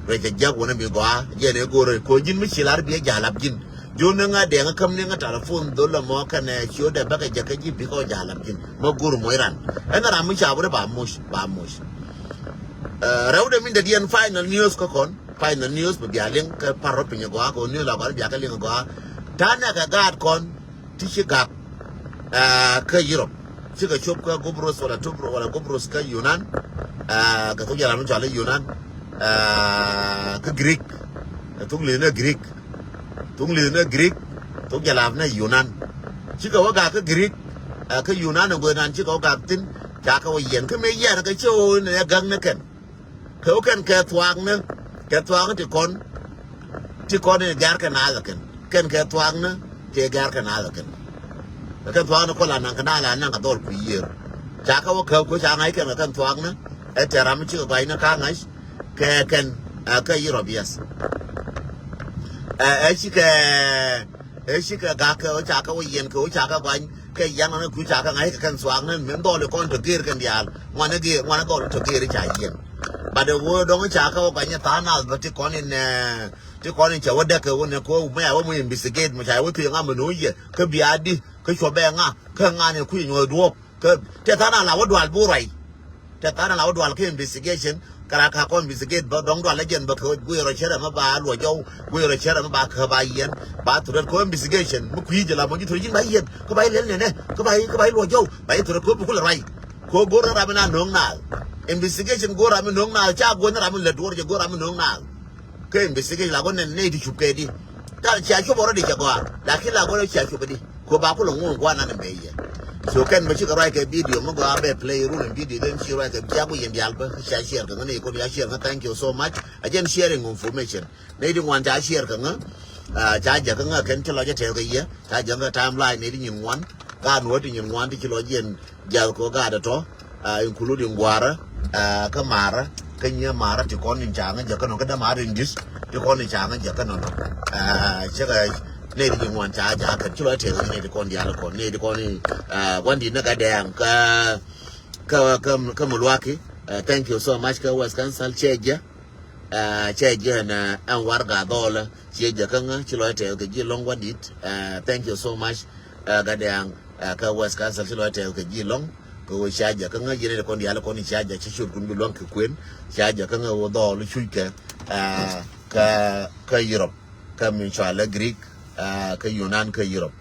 Ruɛy cɛ jäk wun ɛ mi gɔaa jɛ ni go̱o̱r ɛ ko̱ ji̱n mi ci la̱r biɛ ja̱a̱l ap ji̱n. Ji̱ wun ni ŋa̱ dɛŋ kä mi ni ŋa̱ telephone dhol ɛmɔ kɛnɛ ci wä dɛ bäkɛ jɛ kä ji̱ bikɛ wä ja̱a̱l ap ji̱n. Mɛ go̱o̱r moc ran ɛn ram mi ca wä dee ba moc ba moc. Rɛwdɛ min dɛ diɛn final news kä kɔn. Final news bɛ bia liŋ kä parɔ piny gɔaa kɛ news la gɔaa bia kɛ liŋ gɔaa. Tanɛ kɛ gaat kɔn ti ci gak kä Europe. Cikɛ cop kä Gobros wala Tubro wala Gobros kä Yunan. Kɛ thok jɛ ram mi cɔal i̱ Yunan kä Greek. Kɛ thok li̱th ni Greek. Thok li̱th ni Greek. Thok jɛ ram ni Yunan. Cikɛ wä gak kä Greek kä Yunan ɛ gueth nan cikɛ wä gak thin. Ca kɛ wä yiɛn kä mëë yiɛn kɛ ci wä ni ɛ gak ni kɛn. Kɛ wä kɛn kɛ thuaakni kɛ thuaakni ti kɔn ti kɔn in gɛr kɛ naath kɛn kɛn kɛ thuaakni ti gɛr kɛ naath kɛn. Kɛ kɛn thuaakni kɔ la naŋ kɛ naath la naŋ kɛ dhɔl kui̱ yiër. Ca kɛ wä kɛ kui̱ ca ŋa̱c kɛn kɛ kɛn thuaakni ɛ tɛr ram mi cikɛ gɔaacni ka ŋa̱c kɛ kɛn ɛ kɛ Europe yes. Ɛ ɛ cikɛ ɛ cikɛ gak kɛ wä ca kɛ wä yiɛn kɛ wä ca kɛ gɔany. Kɛ yan ɣän ɛ kui̱ ca kɛ ŋa̱c kɛ kɛn thuaakni min dhɔl ikɔn te gër kɛn diaal ŋuan ɛ gër ŋuan ɛ dhɔl te gër i̱ ca yiɛn. But ɛ wee dɔ̱ŋ i̱ ca kɛ wä gɔany i̱ tha̱a̱ŋ naath bä ti kɔn in ti kɔn in cɛ wä däk kɛ wä nɛ kɛ wä mɛ a wä mɛ investigate mɛ ca wä thiee ŋa̱ mɛ no̱o̱ŋ yɛ kä bia di kä cuɔ bɛ ŋa̱ kä ŋa̱ ni kui̱ nyuɔ̱th duɔ̱ɔ̱p. Kä tɛ tha̱a̱ŋ naath la wä dual bi wä ruac. Tɛ tha̱a̱ŋ naath la wä dual kä investigation. Kɛ rak ka kɔn investigate bä dɔ̱ŋ dual lɛ jɛn bä kɛ guiy rɔ cɛ rɛ mi ba luɔc jɔw guiy rɔ cɛ rɛ mi ba kä ba yiɛn. Ba thurɛ kɛ investigation mi kui̱ jɛ la mɔ ji̱ thurɛ ji̱n ba yiɛn kä ba yi lɛl nɛnɛ kä ba yi kä ba yi luɔc jɔw ba yi thurɛ kɛ bi kulɛ ruac. Kɛ go̱r ram mi na no̱o̱ŋ naath. Investigation go̱r ram mi no̱o̱ŋ naath ca go̱r ni ram mi lɛ duɔr jɛ go̱r ram mi no̱o̱ŋ naath. Kä investigation la go̱r nɛn nɛy ti cup kɛ di. Ka cia cup already cɛ gɔaa lakin la go̱r cia cup di. Ko ba kulɛ ŋuɔ̱ɔ̱ŋ gua̱a̱r nan ɛmɛ yɛ. So kɛn bä cikɛ ruac kɛ video mi gɔaa bɛ play run in video den ci ruac kɛ cia ku yɛn diaal bä cia share kɛ ŋä ni kun ya share ŋä thank you so much. A jɛn sharing information. Nɛy di ŋuan ca share kɛ ŋä. Ca jɛ kä ŋä kɛn ci lɔc ɛ tɛth kɛ yɛ ca jɛ ŋä timeline nɛy di nyin ŋuan. Ka nuɔ̱t di nyin ŋuan di ci lɔc yɛn jiath kɛ ɣöö gaat ɛ tɔ̱, including gua̱a̱rä kä ma̱a̱rä kä nyiee ma̱a̱rä ti kɔn in ca̱ŋä jɛ kä nɔ kä dämaar in di̱th ti kɔn in ca̱ŋä jɛ kä nɔ nɔ. Cä kɛ Nɛy ti ji̱ ŋuan ca jakä kɛn ci lɔc tɛth kɛ ji̱ nɛy ti kɔn diaal kɔn nɛy ti kɔn i̱, ah, Wandit ni Gatdɛŋ kä, kä, kä, kä Milwaukee. Ah, thank you so much kä West Council cɛ jɛ. Ah, cɛ jɛ ɛn, ah, ɛn warɛga dhɔlä cɛ jɛ kä ŋä ci lɔc tɛth kɛ ji̱ lɔ̱ŋ Wandit. Ah, thank you so much, ah, Gatdɛŋ, ah, kä West Council ci lɔc tɛth kɛ ji̱ lɔ̱ŋ. Kɛ ɣöö ca jɛ kä ŋä ji̱ nɛy ti kɔn diaal kɔn i̱ ca jɛ ci ciöt kun bi luäŋ kɛ kuën. Ca jɛ kä ŋä ɣöö dhɔl cuc kɛ, ah, kä, kä Europe. Kä mi cɔalɛ Greek, ah, kä Yunan kä Europe.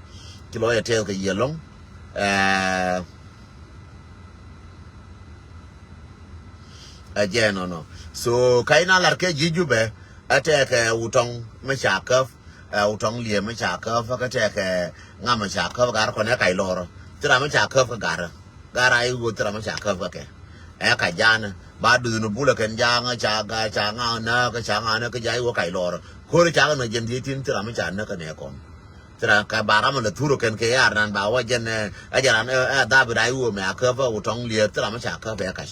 Ci lɔc ɛ tɛth kɛ ji̱ lɔ̱ŋ. Ah, ɛ jɛ nɔnɔ. So ka in a lar kɛ ji̱ Jubɛ, ɛ tɛkɛ Wutɔŋ mi ca käp, ɛ Wutɔŋ Liee mi ca käp, kä tɛkɛ ŋa mi ca käp gar kɔn ɛ kac lɔr. Thil ram mi ca käp kä gar. Gar a i̱ ɣöö thil ram mi ca käp kä kɛ. Ɛ kac ja̱a̱n ba duth ni bulɛ kɛn ja̱a̱ŋ ca ga ca ŋa näk kä ca ŋa näk kä ja̱a̱ i̱ ɣöö kac lɔr. Ko̱r ca kɛ nä jɛn dhiec tin thil ram mi ca näk kä nɛ kɔn. Thil ram kɛ ba ram lɛ thur kɛn kɛ yar nan ba wä jɛn, eh, ɛ jɛn ran, eh, eh, dhabit a i̱ ɣöö mɛ a käp ɛ Wutɔŋ Liee thil ram mi ca käp ɛ kac.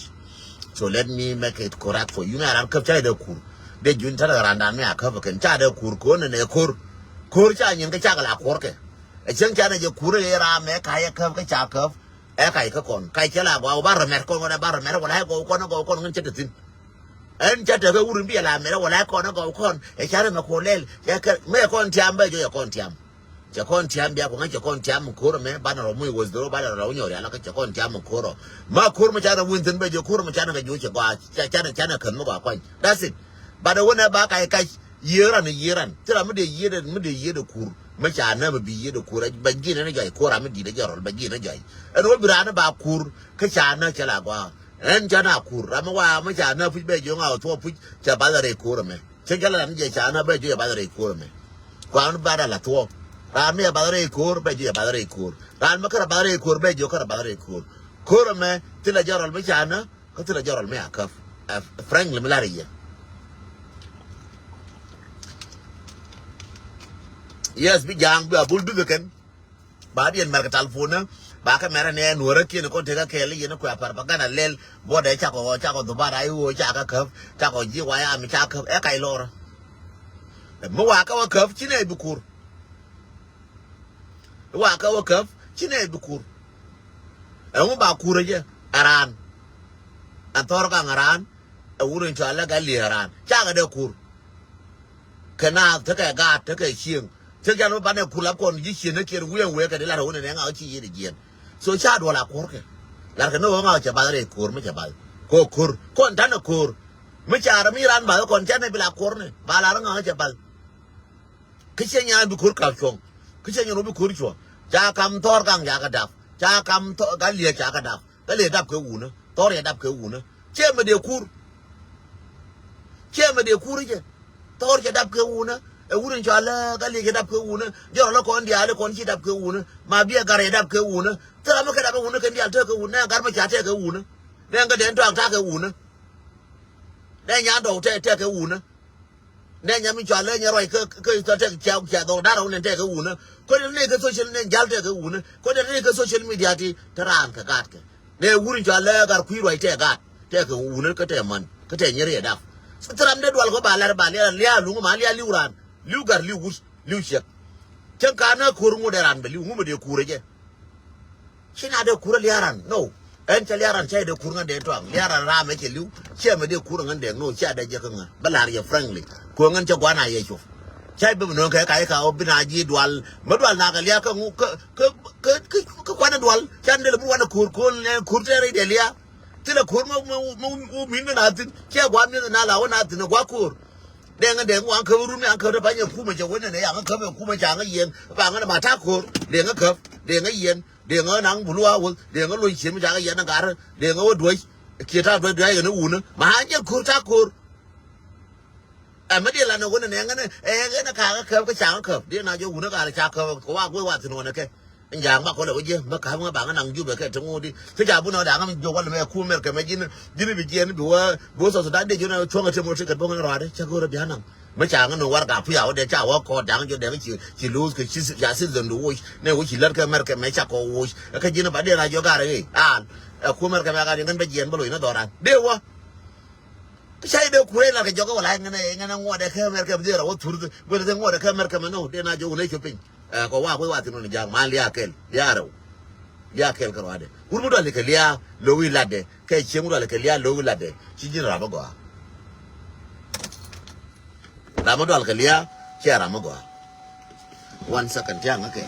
So let me make it correct for you. Mɛ a ran käp ca i̱ dee kur. Dee jun ta̱t kɛ ran dan mɛ a käp kɛn ca dee kur ko̱n nɛ ko̱r. Ko̱r ca nyin kä ca kɛ la kuɔr kɛ. Ɛ cieŋ ca nɛ jɛ kur ɛ ram mɛ ka yɛ käp kä ca käp. Ɛ kac kä kɔn kac cɛ la gɔaa wä ba rɔ mɛr kɔn wä dee ba rɔ mɛr wä la ɛ gɔw kɔn ɛ gɔw kɔn ŋän cɛ te thi̱n. Ɛn cä tekɛ wur in bi ɛ la mɛrɛ wä la ɛ kɔn ɛ gɔw kɔn ɛ carɛ mɛ ko̱r lɛl. Cɛ kɛ mɛ ɛ kɔn tiam bɛ jɔ ɛ kɔn tiam. Cɛ kɔn tiam bia kɔn cɛ kɔn tiam mi ko̱r mɛ banɛ rɔ muc wä dhoro banɛ rɔ nyɔri ala kä cɛ kɔn tiam mi ko̱r rɔ. Ma ko̱r mɛ canɛ win thin bɛ jɔ ko̱r mɛ canɛ kɛ jɔ cɛ gɔaa ca canɛ canɛ kän mi gɔaa kɔny. That's it. Banɛ wä nɛ ba kac kac. Yiëë ran yiëë ran thil ram mi dee yiëë dee mi dee yiëë dee kur. Mi ca nɛ mi bi yiëë dee kur bɛ ji̱n ɛn jɔc ko̱r ram mi di̱t ɛ jɔrɔl bɛ ji̱n ɛ jɔc. Ɛn wä bi ran ba kur kä ca nɛ cɛ la gɔaa. Ɛn ca na kur ram mi wa mi ca na puc bɛ jiök ŋa wä thuɔɔk puc ca bath rɛy ko̱r ɛmɛ. Cä jälɛ ram mi jɛ ca na bɛ jiök ca bath rɛy ko̱r ɛmɛ. Kuan ba da la thuɔɔk. Ram mi ca bath rɛy ko̱r bɛ jiök ca bath rɛy ko̱r. Ram mi kärɛ bath rɛy ko̱r bɛ jiök kärɛ bath rɛy ko̱r. Ko̱r ɛmɛ thilɛ jɔrɔl mi ca na kä thilɛ jɔrɔl mi a käp. Ɛ, frankly mi lar i̱ yɛ. Yes bi ja̱a̱ŋ bi a bul duth kɛn. Ba diɛn mɛr kɛ talpon ni ba kɛ mɛrɛ nɛ nuɔrä kiɛn kɔn tekɛ kɛɛl yɛn kuɛ propaganda lɛl. Buɔdɛ cakɔ cakɔ dhubat a iwoo cakɛ käp cakɔ ji̱ waya mi ca käp ɛ kac lɔrä. Mi wa kä wä käp ci nɛ bi kur. Wa kä wä käp ci nɛ bi kur. Ɛŋu ba kur jɛ ɛ raan. Ɛn thɔr kaŋ ɛ raan. Ɛ wur in cɔal lɛ gat li̱eer raan cakɛ dee kur. Kɛ naath tekɛ gaat tekɛ cieŋ. Cä jal wä banɛ kulap kɔn ji̱ cien ni kiɛn wiɛn wee kɛ di lar wä ni nɛ ŋa̱ wä ci yiëë di jiɛn. So ca duɔl a kuɔrkɛ. Lar kɛ ni wä ŋa̱ wä cɛ bath rɛy ko̱r mi cɛ bath. Kɛ wä ko̱r kɔn tanɛ ko̱r. Mi ca rɛ mi ran bath kɔn canɛ bi la kuɔr ni ba lar ŋa̱ wä cɛ bath. Kä ciɛ nyan bi ko̱r kap cuɔ̱ŋ. Kä ciɛ nyan wä bi ko̱r cuɔ̱ŋ ca kam thɔɔr kaŋ ca kɛ dap ca kam thɔɔr ka liɛk ca kɛ dap. Kä lëë dap kɛ wunä thɔɔr yɛ dap kɛ wunä. Ciɛ mɛ dee kur. Ciɛ mɛ dee kur jɛ. Thɔɔr cɛ dap kɛ wunä. Ɛ wun in cɔal lä kä lëë cɛ dap kɛ wunä. Jɔrɔ lä kɔn diaal kɔn ci dap kɛ wunä ma biɛ gar yɛ dap kɛ wunä. Thil ram mi kɛ dap kɛ wunä kɛn diaal tɛk kɛ wunä nɛ gar mɛ ca tɛk kɛ wunä. Nɛ ŋä dee tɔak tak kɛ wunä. Nɛ nyan dɔw tɛk tɛk kɛ wunä. Nɛ nyam mi cɔal lɛ nyɛ ruac kä kä tɔ tɛk cia cia dhɔk da̱r wun nɛ tɛk kɛ wunä. Kɔn nɛ kɛ social nɛ jal tɛk kɛ wunä kɔn nɛ kɛ social media ti te raan kɛ gaat kɛ. Nɛ wun cɔal lɛ gar kui̱ ruac tɛk gaat tɛk kɛ wunä kä tɛk man kä tɛk nyɛ riɛ dap. Thil ram dee dual kɔ ba lar ba lial lial luŋ ma lial liw raan liw gar liw wut liw ciɛk. Cäŋ ka nä ko̱r ŋut ɛ raan bɛ liw ŋut mɛ dee kuur ɛ jɛ. Ci na dee kur a liaran no. Ɛn cɛ liaran cɛ dee kur ŋän dee tuaŋ liaran ram ɛ cɛ liw. Cɛ mɛ dee kur ŋän dee no cɛ dee jɛ kä ŋän bä lar yɛ frankly. Kuɛ ŋän cɛ guan a yɛ cop. Cɛ bi mi no̱o̱ŋ kɛ ka yɛ ka wä bi na ji̱ dual mɛ dual na kɛ liak kä ŋu kä kä kä kä kuan dual cɛ ni dee lɛ bi wan a kur kur nɛ kur tɛ rɛy dee liak. Thilɛ kur mɛ mɛ mɛ mɛ min mɛ na thin cɛ guan mi na la wä na thin a gua kur. Dee ŋä dee ŋä wan käp run mi an käp dee pa nyɛ kumɛ cɛ wä nɛ nɛ ya ŋä käp ɛ kumɛ ca ŋä yɛn pa ŋä na ma ta kur dee ŋä käp dee ŋä yɛn. Dee ŋä naŋ bulu a wuth dee ŋä lo̱ny ciem ca kɛ yɛn ɛ gat dee ŋä wä duäc. Kiɛ ta̱a̱ duäc duäc kɛ ni wunä ma a jɛ ko̱r ta̱a̱ ko̱r. Ɛ mi diɛ lan ɛ wunä nɛ ŋä nɛ ɛ ɣän ɛ ka̱a̱k ɛ käp kä ca̱a̱ŋ ɛ käp dee na jɛ wunä gat ɛ ca käp kɛ wa guic wa thi̱n wä nɛ kɛ. Nja̱a̱ŋ ba kɔlɛ wä jiɛ mi ka̱p ŋä ba ŋä naŋ jupɛ kɛ ti ŋo̱o̱di. Kä ca bun ɛ da̱a̱ŋ mi jiök wä lɛ mɛ kum mɛr kɛ mɛ ji̱n ji̱n bi jiɛn bi wä bi wä South Sudan dee jiön ɛ cuɔ̱ŋ ɛ tɛm wä ti kɛ bo̱ŋ ɛ rɔaadɛ cä go̱o̱rä bia naŋ. Mi ca ŋä ni warɛga puc a wä dee ca wä kɔɔt da̱ŋ jɔ dee ŋä ci ci luuth kɛ ci ya citizen du woc nɛ wä ci lät kɛ mɛr kɛ mɛ ca kɔ woc ɛ kä ji̱n ba dee na jɔ gar ɛ ɣee al. Ɛ ku mɛr kɛ mɛ gat yɛ ŋän bɛ jiɛn bä loc ni dhɔran dee wä. Ca i̱ dee kuec lat kɛ jɔk wala ŋänɛ ŋänɛ ŋuɔtdɛ kä America mi dhil rɔ wä thur. Guɛl i̱ ŋuɔtdɛ kä America mi nɔ dee na jɔk wä nɛ cop piny. Ɛ kɔ wa kuec wa thin wä ni ja̱a̱ŋ ma lia̱a̱ kɛl lia̱a̱ rɛw. Lia̱a̱ kɛl kärɔadɛ wur mi dual kɛ lia̱a̱ lo̱wi latdɛ kɛ cieŋ mi dual kɛ lia̱a̱ lo̱wi latdɛ. Ci ji̱n ram mi gɔaa. Ram mi dual kɛ lia̱a̱ ciɛ ram mi gɔaa. One second tiaŋ kɛ.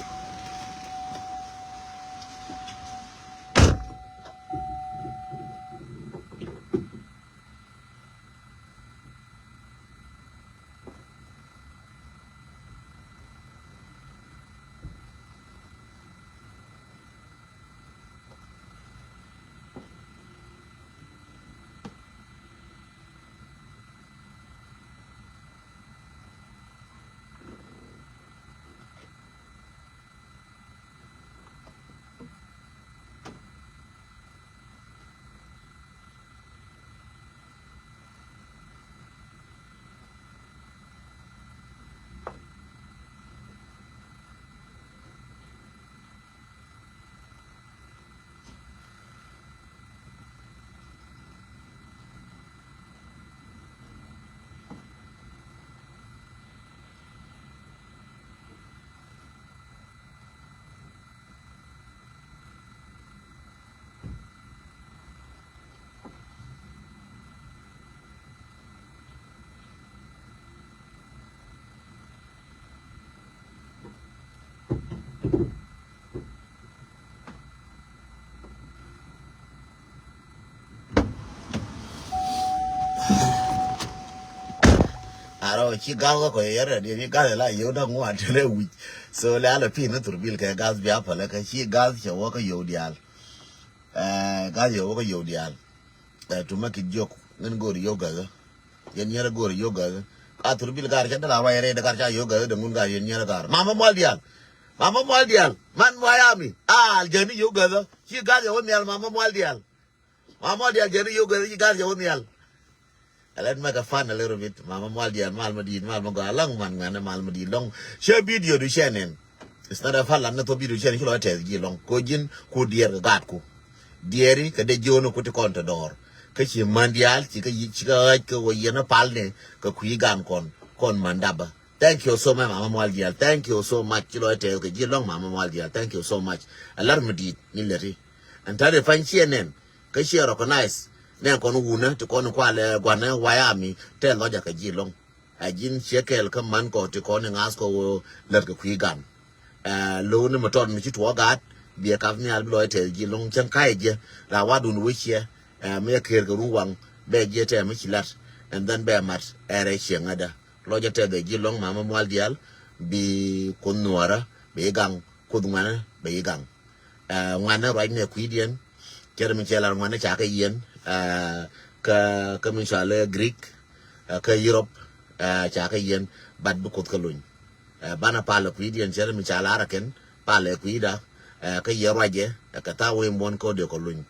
Arɔ ci gath kä kɔc yɛrɛ diɛ ni gath la yeu da̱ŋ ŋuan tɛn ɛ wi̱c. So lɛ alɛ pi̱n ni thurbil kɛ gath bia pälɛ kɛ ci gath cɛ wä kä yeu diaal. Ɛ gath cɛ wä kä yeu diaal. Ɛ tumä kit jiök ŋän go̱o̱r yeu gath. Yɛn nyɛrɛ go̱o̱r yeu gath. A thurbil gar cɛ dala ruac rɛy de gar ca yeu gath de ŋun gar yɛn nyɛrɛ gar. Mama mual diaal. Mama mual diaal. Man mual ami. Al jɛn ni yeu gath. Ci gath cɛ wä nhial mama mual diaal. Mama mual diaal jɛn i̱ yio̱k gɛth i̱ gath jɛ wä nhial. Ɛ lɛt mɛk ɛ fan a little bit. Mama mual diaal mal ma di̱i̱t mal ma gɔaa läŋ man ŋuɛn ɛ mal ma di̱i̱t lɔŋ. Cɛ bidio du cɛ nɛn. It's not a fan lan ni thop bidio cɛ nɛn ci lɔ tɛth ji̱ lɔŋ ko ji̱n ku diɛɛr kɛ gaatku. Diɛɛri kɛ dee jiön ku ti kɔn te dɔɔr. Kä ci män diaal ci kä yic ci kä ɣäc kä wä yɛn ɛ pal ni kɛ kui̱ gan kɔn kɔn män dapä. Thank you so much mama mual diaal. Thank you so much ci lɔ tɛth kɛ ji̱ lɔŋ mama mual diaal. Thank you so much. Ɛ lar mi di̱i̱t ni lɛti. Ɛn ta̱t ɛ pany ciɛ nɛn. Kä ciɛ recognize nɛ kɔn wunä ti kɔn kualɛ guanɛ wayami tɛ lɔcɛ kɛ ji̱ lɔŋ. Ɛ ji̱n ciɛ kɛɛl kä man kɔ ti kɔn iŋa̱th kɔ wä lät kɛ kui̱ gan. Ɛ lo̱w ni mi tɔt mi ci tuɔɔk gaat biɛ kap nhial bi lɔc tɛth ji̱ lɔŋ cäŋ ka̱yɛ jiɛ la wadun wec ciɛ. Ɛ mi ɛ ker kɛ run waŋ bɛ jiɛ tɛm mi ci lat. And then bɛ mat ɛ rɛy ciɛ ŋädä lɔcɛ tɛth ɛ ji̱ lɔŋ mama mual diaal. Bi kuoth nuɔɔrä bɛ i̱ gaŋ kuoth ŋuanä bɛ i̱ gaŋ. Ɛ ŋuanä ruacnɛ kui̱diɛn. Cɛ ri mi cɛ lar ŋuanä ca kɛ yiɛn. Ɛ kä kä mi cɔal i̱ Greek. Ɛ kä Europe. Ɛ ca kɛ yiɛn. Bat bi kuoth kä luny. Ɛ banɛ palɛ kui̱diɛn cɛ ri mi ca lar ɛ kɛn palɛ kui̱da. Ɛ kä yɛ ruacɛ ɛ kɛ tha̱a̱ŋ wee muɔ̱n kä wä dee kɔ luny.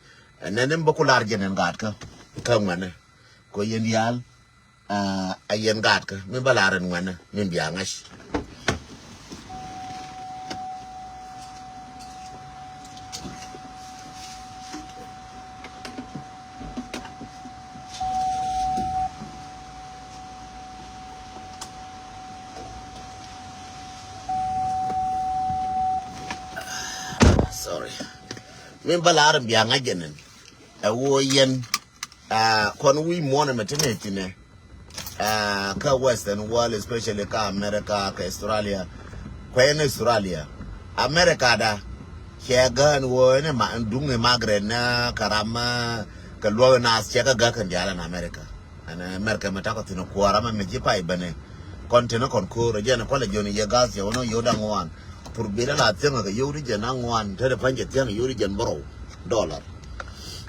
Ɛ nɛn ni mi bä ku lar jɛ nɛn gaatkä kä ŋuanä. Kɔ yɛn diaal. Ɛ yɛn gaatkä mi bä lar ɛn ŋuɛnä mi bia ŋa̱c. Sorry. Mi bä lar ɛn bia ŋa̱c ɛn ɛn. Ɛ woo yɛn. Aa, kɔn wi̱i̱ muɔ̱ɔ̱n ɛmɛ ti nɛ thinɛ. Aa, kä Western world, especially kä America, kä Australia. Kuɛ ni Australia. America da. Cɛ gään wä ni ma duŋ ni Margaret na karam, aa, kɛ luɔk na cɛ kä gään kɛn dial ni America. Ɛn America mɛ takɔ thin kuɔra mɛ mɛ ji̱ pay bɛnɛ. Kɔn tin kɔn ko̱r jɛn kualɛ jɔni yɛ gas cɛ wä ni yod aŋuan. Pur bi la thiäŋ kɛ yod jɛn aŋuan te de pa̱ny jɛ thiäŋ yod jɛn bärɔw dollar.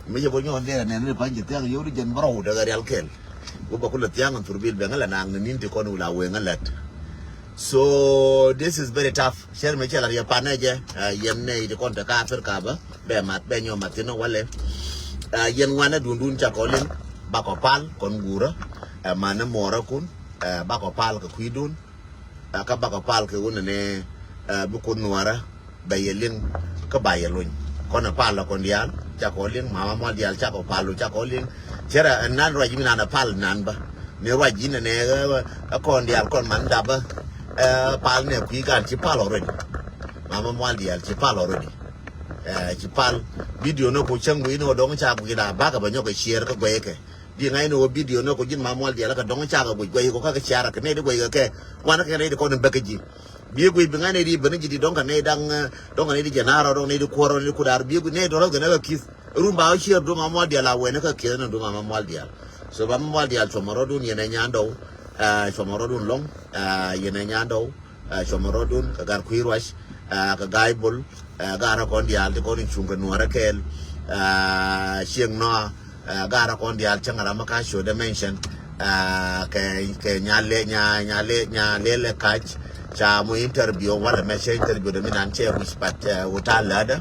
Mi cɛ bä nyɔk dee nɛn ni pa̱ny jɛ thiaŋ yio̱w di jɛn bärɔw dee kɛ rial kɛl. Wä bä kulɛ thiaŋ thurbil bɛ ŋä lɛ naŋ ni ni̱n ti kɔn wula wee ŋä lɛt. So this is very tough. Cɛr mi cɛ la riɛ panɛ jɛ, ɛ, yɛn nɛ iti kɔn te ka Africa bä bɛ mat bɛ nyɔ mat thin walɛ. Ɛ, yɛn ŋuanɛ dundun ca kɔ liŋ bakɔ pal kɔn gurä. Ɛ, manɛ mɔrä kun, ɛ, bakɔ pal kɛ kui̱dun. Ɛ, kä bakɔ pal kɛ wun ni, ɛ, bi kun nuɔrä bɛ yɛ liŋ kä ba yɛ luny. Kɔn ɛ pal la kɔn diaal cakɔ liŋ mama mual diaal cakɔ pal lu cakɔ liŋ. Cɛ rɛ ɛn nan ruac mi nan ɛ pal nan bä. Ni ruac in nɛ ɛ kɔn diaal kɔn man dap bä. Ɛ pal nɛ kui̱ kan ci pal already. Mama Mual diaal ci pal already. Ɛ ci pal. Video nɛ ku cäŋ wi̱i̱ ni wä dɔŋ ca guic la bakɛ bä nyɔk kɛ share kä guɛy kɛ. Di ŋa̱c ni wä video nɛ ku ji̱n Mama Mual diaal kä dɔŋ ca kɛ guic guɛy kɔ kä kɛ share kɛ nɛ di guɛy kɛ kɛ. Wanɛ kɛ nɛ di kɔn in bäkä ji̱. Bi̱i̱ guic bi ŋa̱c nɛ di ben ji̱ di dɔŋ kɛ nɛ daŋ, dɔŋ kɛ nɛ di jɛn arɔ dɔŋ nɛ di kuɔrɔ nɛ di kudar bi̱i̱ guic nɛ dɔrɔ kɛ nɛ kɛ ki̱th. Rum ba wä ciɛɛr duŋ Mama Mual diaal a wɛnɛ kä kiɛth ni duŋ Mama Mual diaal. So Mama Mual diaal cuɔmɔ rɔ̱dun yɛn ɛ nyandɔw. Ɛ cuɔmɔ rɔ̱dun lɔŋ. Ɛ yɛn ɛ nyandɔw. Ɛ cuɔmɔ rɔ̱dun kɛ gar kui̱ ruac. Ɛ kɛ ga̱a̱c bol. Ɛ garä kɔn diaal ti kɔn in cuŋ kɛ nuɔrä kɛɛl. Ɛ cieŋ nɔa. Ɛ garä kɔn diaal cäŋ ram mi ka show dimension. Ɛ kɛ kɛ nyale nya nyale nyale lɛ kac. Ca mo interview wala mɛ cɛ interview de mi nan cɛ wic, but ɛ wä ta lädä.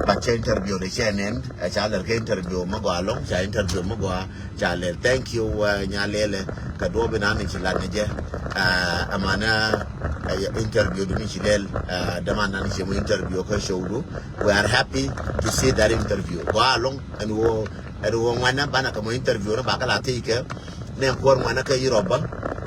But cɛ interview de cɛ nɛn ɛ ca lɛr kɛ interview mi gɔaa lɔŋ ca interview mi gɔaa. Ca lɛr thank you ɛ nya lɛlɛ. Kɛ duɔ̱p inan ni ci lat ni jɛ. Ɛ amanä ɛ interview du ni ci lɛl. Ɛ däman nan ci mo interview kä show du. We are happy to see that interview gɔaa lɔŋ. Ɛn wä ɛn wä ŋuanä banɛ kɛ mo interview ni bakä la thiec kɛ. Nɛ kuɔr ŋuanä kä Europe bä.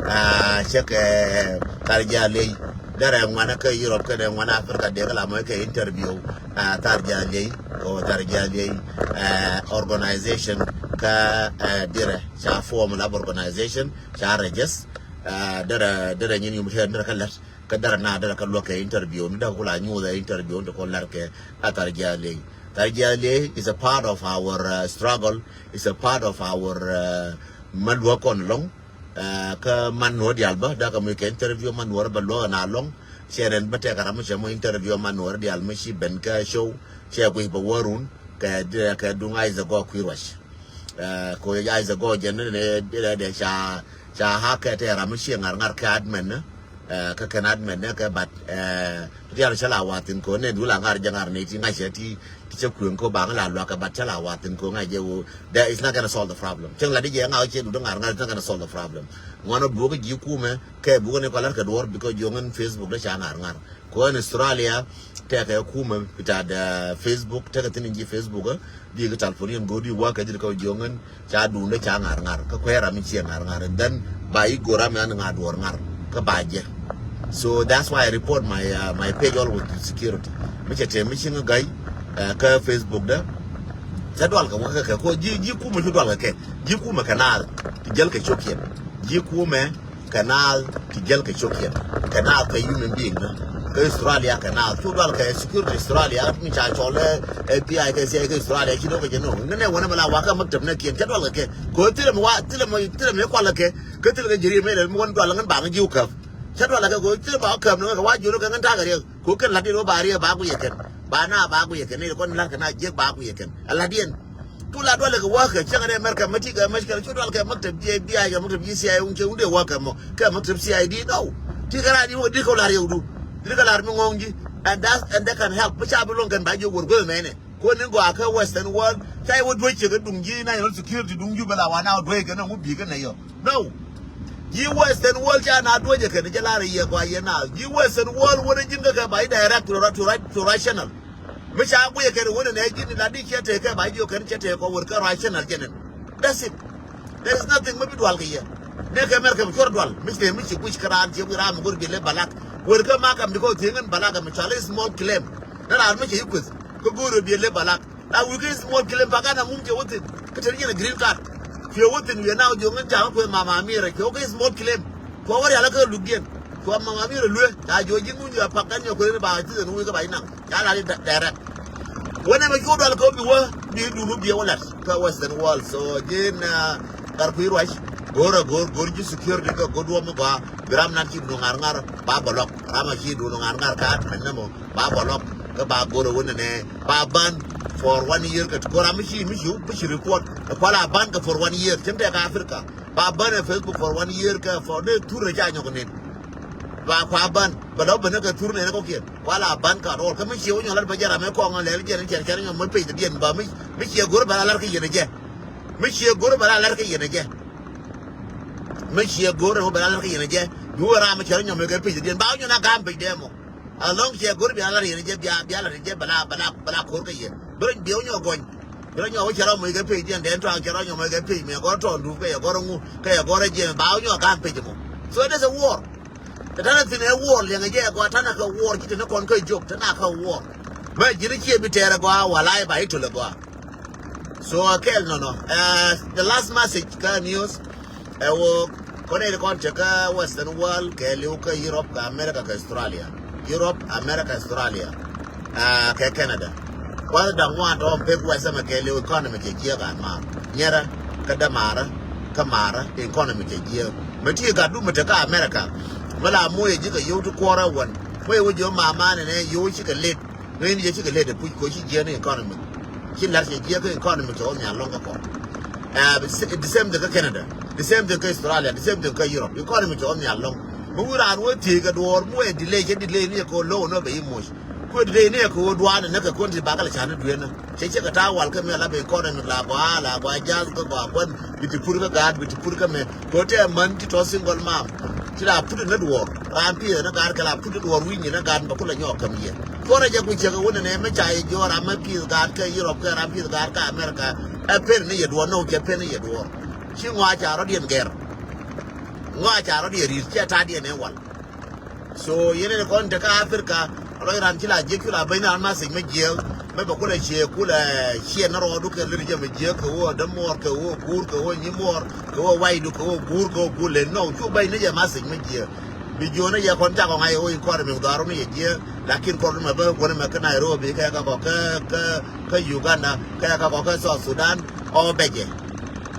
Ɛ cɛ kɛ thar jɛ aley. Derɛ ŋuanä kä Europe kɛ dɛ ŋuanä Africa dee kɛ la mɔ kɛ interview. Ɛ thar jɛ aley kɛ wä thar jɛ aley. Ɛ organization kä ɛ dirɛ ca form lab organization ca register. Ɛ derɛ derɛ nyin yum tɛ derɛ kä lɛt. Kä derɛ na derɛ kä luɔk kɛ interview ni derɛ kula nyuuth ɛ interview ni kɔ lɛr kɛ. Ɛ thar jɛ aley. Thar jɛ aley is a part of our ɛ struggle. Is a part of our ɛ ma luɔk kɔn lɔŋ. Ɛ kä man nuɔ̱ɔ̱r diaal bä dak kɛ muc kɛ interview man nuɔ̱ɔ̱r bä luɔ̱k ɛn alɔŋ. Cɛ rɛn bä tɛk ram mi cɛ muc interview man nuɔ̱ɔ̱r diaal mi ci ben kä show. Cɛ guic bä wä run kɛ kɛ duŋ Isaac Gɔɔk kui̱ ruac. Ɛ ko Isaac Gɔɔk jɛn ni ni dɛ ca ca ha kɛ tɛ ram mi ci ŋa̱r ŋa̱r kɛ admin ni. Ɛ kä kɛn admin ni kɛ but ɛ diaal cɛ la wathin ko ni du la ŋa̱r jɛ ŋa̱r ni ti ŋa̱c cɛ ti ti cɛ kueŋ ko baŋ la luak kɛ but cɛ la wathin ko ŋa̱c jɛ wo. That is not gonna solve the problem. Cäŋ la di jɛ ŋa cɛ du di ŋar ŋar is not gonna solve the problem. Ŋuan ɔ buk ji̱ kumɛ kɛ buk ni kɔlɛr kɛ duɔr because jiɔŋ in Facebook dee ca ŋar ŋar. Ko in Australia tɛkɛ kumɛ pita dɛ Facebook tɛkɛ thin in ji̱ Facebook. Di kɛ telephone in go̱o̱r di wä kɛ ji̱ kɛ jiɔŋ in ca dun dee ca ŋar ŋar kä kuɛ ram in ciɛ ŋar ŋar and then ba i̱ go̱o̱r ram in ŋar duɔr ŋar kä ba jɛ. So that's why I report my uh, my page always to security. Mi cɛ tɛm mi ci ŋä ga̱y ɛ kä Facebook dä. Cä dual kɛ wä kɛ kɛ ko ji̱ ji̱ kumɛ cu dual kɛ kɛ ji̱ kumɛ kɛ naath ti jäl kɛ ciokiɛn. Ji̱ kumɛ kɛ naath ti jäl kɛ ciokiɛn. Kɛ naath kɛ human being ni kä Australia kɛ naath cu dual kɛ security Australia mi ca cɔl ɛ FBI kɛ CIA kɛ Australia ci dɔk kɛ jɛ nɔ ni nɛ wä ni mɛ la wa kɛ maktab nɛ kiɛn cä dual kɛ kɛ ko thilɛ mɛ wa thilɛ mɛ thilɛ mɛ kual kɛ kɛ thilɛ kɛ jeri mɛ lɛ mɛ wä ni dual ŋän ba ŋä ji̱ wä käp. Cä dual kɛ ko thilɛ ba wä käp ni ŋä kɛ wa ji̱ wä kɛ ŋän takɛ riɛk. Ko kɛn la̱t in wä ba riɛk ba guiyɛ kɛn ba na ba guiyɛ kɛn ni kɔn la̱t kɛ na jiɛk ba guiyɛ kɛn a la̱t yɛn. Cu la dualɛ kɛ wäkɛ cäŋ rɛ mɛr kɛ mɛ ti kɛ mɛ kɛ cu dual kɛ maktab jiɛ biay kɛ maktab jiɛ C I A wun cɛ wun dee wäkɛ mɔ kɛ maktab C I D no. Ti kɛ ran in wä di kɛ lar yɛ wä du di kɛ lar mi ŋɔŋ ji̱. And that and that can help mi ca bi loŋ kɛn ba jiɛ wur guɛ mɛnɛ. Kuɔn ni gɔaa kä Western world ca iwä duec cɛ kɛ duŋ ji̱ national security duŋ ji̱ bɛ la wa na wä duec kɛ nɔ ŋu bi̱i̱ kɛ nɛ yɔ. No. Ji̱ Western world ca na duec kɛ ni jɛ lar iɛ gɔaa yɛ na ji̱ Western world wä ni ji̱n kä kɛ ba i̱ direct to ra- to ra- to rational. Mi ca guic kɛ ni wä ni nɛ ji̱n ni la di cɛ tëë kɛ ba i̱ ji̱ kɛ ni cɛ tëë kɔ wër kä rational jɛ ni. That's it. There is nothing mi bi dual kɛ yɛ. Dee kɛ mɛr kɛ bi cuɔr dual mi ci tëë mi ci guic kä raan ci guic raan mi go̱r bi lɛ balak. Wër kä ma kam di kɔ thiee ŋän balak mi cual i̱ small claim. Ni raan mi ci i̱ kueth kä go̱r bi lɛ balak. La wi̱i̱ kä small claim pa kan a mum cɛ wä thin kä te ni jɛn a green card. Cuɛ wä thin wiɛ na wä jiɔŋ in ca wä kueth mama mirɛ cuɛ wä kä small claim. Cuɛ wä rial kä lukdiɛn cuɛ mama mirɛ luee ca jiɔ ji̱ ŋuny a pak kan nyɔ kueth ni ba citizen wi̱i̱ kä ba inaŋ ca la di direct. Wä nɛ mɛ cuɔ dual kä wä bi wä bi dun wä biɛ wä lat kä Western world so ji̱n. Kar kui̱ ruac go̱r a go̱r go̱r ji̱ security kä go̱r duɔm mi gɔaa bi ram nan ci dun ŋar ŋar ba bɛ lɔk ram a ci dun ŋar ŋar ka mɛn nɛ mɔ. Ba bɔlɔk kä ba go̱r a wä nɛnɛ ba ban for one year kä ti ko̱r a mi ci mi ci mi ci report. Kual a ban kä for one year cin tɛk Africa ba ban ɛ Facebook for one year kä for dee thur rɛ ca nyɔk nin. Ba kua ban bɛ lɔ ben kä thur nɛnɛ kɔkiɛn kual a ban kä rɔɔl kä mi ci wä nyɔk lat bɛ jɛ ram ɛ kɔŋ a lɛl jɛn cɛr cɛr nyɔk mɛ pec diɛn ba mi mi ci ɛ go̱r bɛ la lar kä yɛn ɛ jɛ. Mi ci ɛ go̱r bɛ la lar kä yɛn ɛ jɛ. Mi ci ɛ go̱r ɛ wä bɛ la lar kä yɛn ɛ jɛ. Mi wä ram mi cɛr nyɔk mɛ kɛ pec diɛn ba wä nyɔk na gam pec dɛ mɔ. Alɔŋ cɛ go̱r bia lar yɛn jɛ bia bia lar yɛn jɛ bala bala bala ko̱r kä yɛ bärä bia wä nyɔ gɔny. Cɛ rɔ nyɔk wä cɛ rɔ moc kɛ page diɛn dɛn tɔaŋ cɛ rɔ nyɔk moc kɛ page mi ɛ gɔr tɔɔn dup kɛ ɛ gɔr ŋu kɛ ɛ gɔr ɛ jiɛn ba wä nyɔk gaŋ page mɔ. So it is a war. Tɛ tanɛ thin ɛ war liɛŋɛ jɛ ɛ gɔaa tanɛ kɛ war ci tɛ ni kɔn kä jok tanɛ kɛ war. Mɛ ji̱n ciɛ bi tɛɛr ɛ gɔaa walay ba i̱ tol ɛ gɔaa. So ɛ kɛɛl nɔnɔ. The last message kä news. Ɛ wä kɔn ɛ kɔn cɛ kä Western world kɛ liw kä Europe kɛ America kɛ Australia. Europe, America, Australia, kɛ Canada. Kuath da̱ŋ ŋuan tɔ̱ pek West ɛmɛ kɛ liw economy cɛ jiɛk an maar nyɛrɛ kä dämaarä kä maarä economy cɛ jiɛk. Mɛ ti gat du mɛ te kä America mɛ la moc ɛ ji̱ kɛ yio̱w ti kuɔrɛ wän. Mɛ yɛ wä ji̱ mama nɛ nɛ yio̱w ci kɛ let. Ŋäcni jɛ cikɛ lɛt ɛ puc koci jiɛn economy. Ci lar cɛ jiɛk kä economy cɛ wä nhial lɔŋ kä kɔn. The same thing kä Canada, the same thing kä Australia, the same thing kä Europe. Economy cɛ wä nhial lɔŋ. Mi wi̱i̱ raan wä thiec kɛ duɔɔr mi wee delay cɛ delay ni kɛ wä low nɔ bɛ yi moc. Kuɛ delay ni kɛ wä duaanɛ nä kɛ kuɔn ti bakɛ lɛ can ni dueenä. Cɛ cɛ kɛ ta̱a̱ wal kä mi ala bɛ economy la gɔaa la gɔaa jath kä gɔaa kuan bi ti pur kä gaat bi ti pur kä mɛ. Kɛ ɣöö tɛɛ män ti tɔ̱ single mom. Ti la put inä duɔɔr raan piɛth inä gaat kɛ la put inä duɔɔr wi̱i̱ nyin inä gaat bɛ kulɛ nyɔɔk käm yɛ. Cuɔrɛ jɛ ku cɛ kɛ wunɛ nɛ mi ca yɛ jiɔɔr ram mi piɛth gaat kɛ Europe kɛ ram piɛth gaat kɛ America. Ɛ pen inä yɛ duɔɔr nɔw cɛ pen inä yɛ duɔɔr. Ci ŋɔaa ca rɔ̱diɛn gɛr. Ŋɔaa ca rɔ̱diɛn ri̱i̱t cɛ ta̱a̱diɛn ɛ wal. So yɛn ni kɔn te kä Africa. Rɔy ran ci la jiɛk cu la beny ran ma sec mi jiɛk. Mi bɛ kulɛ ciɛ kulɛ ciɛ ni rɔɔdu kɛ lir jɛ mi jiɛk kɛ wä dämuɔɔr kɛ wä guur kɛ wä nyimuɔɔr kɛ wä waydu kɛ wä guur kɛ wä guur len nɔw cu beny ni jɛ ma sec mi jiɛk. Bi jiɔn ni jɛ kɔn cakɔ ŋa̱c wä in kɔr mi dhɔaru ni jɛ jiɛk. Lakin kɔr ni mɛ bä wä ni mɛ kä Nairobi kɛ kä kɔ kä kä Uganda kɛ kä kɔ kä South Sudan. Ɔ bɛ jɛ.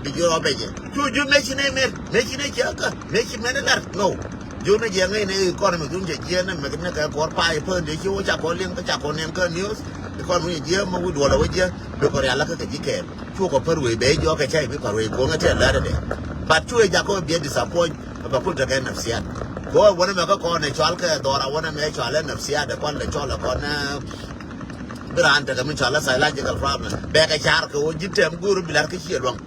Bi jiɔn ɔ bɛ jɛ cu ju meci ni mɛ meci ni jɛ kä meci mɛ ni lar nɔw. Jun ni jiɛ ŋäc ni economy dun jɛ jiɛ ni mɛk ni kɛ kɔr pa i̱ pän di ci wä ca kɔ liŋ kä ca kɔ niɛn kä news. Economy jiɛ ma wi̱ duɔl a wä jiɛ bi kɔ rial kä kɛ ji̱ kɛɛl. Cu kɔ pär wei bɛ jɔ kɛ cay bi kɔ wei goŋ tɛ lɛ dɛ. But cu e jakɔ biɛ disappoint. Ba kun tekɛ nafsiyat. Kɔ wä ni mɛ kä kɔ ni cɔal kɛ dhɔra wä ni mɛ cɔal ɛ nafsiyat ɛ kɔn lɛ cɔl ɛ kɔn. Bi raan tekɛ mi cɔal ɛ psychological problem bɛ kɛ car kɛ wä ji̱ tɛm go̱o̱r bi lar kä ciɛ luaŋ.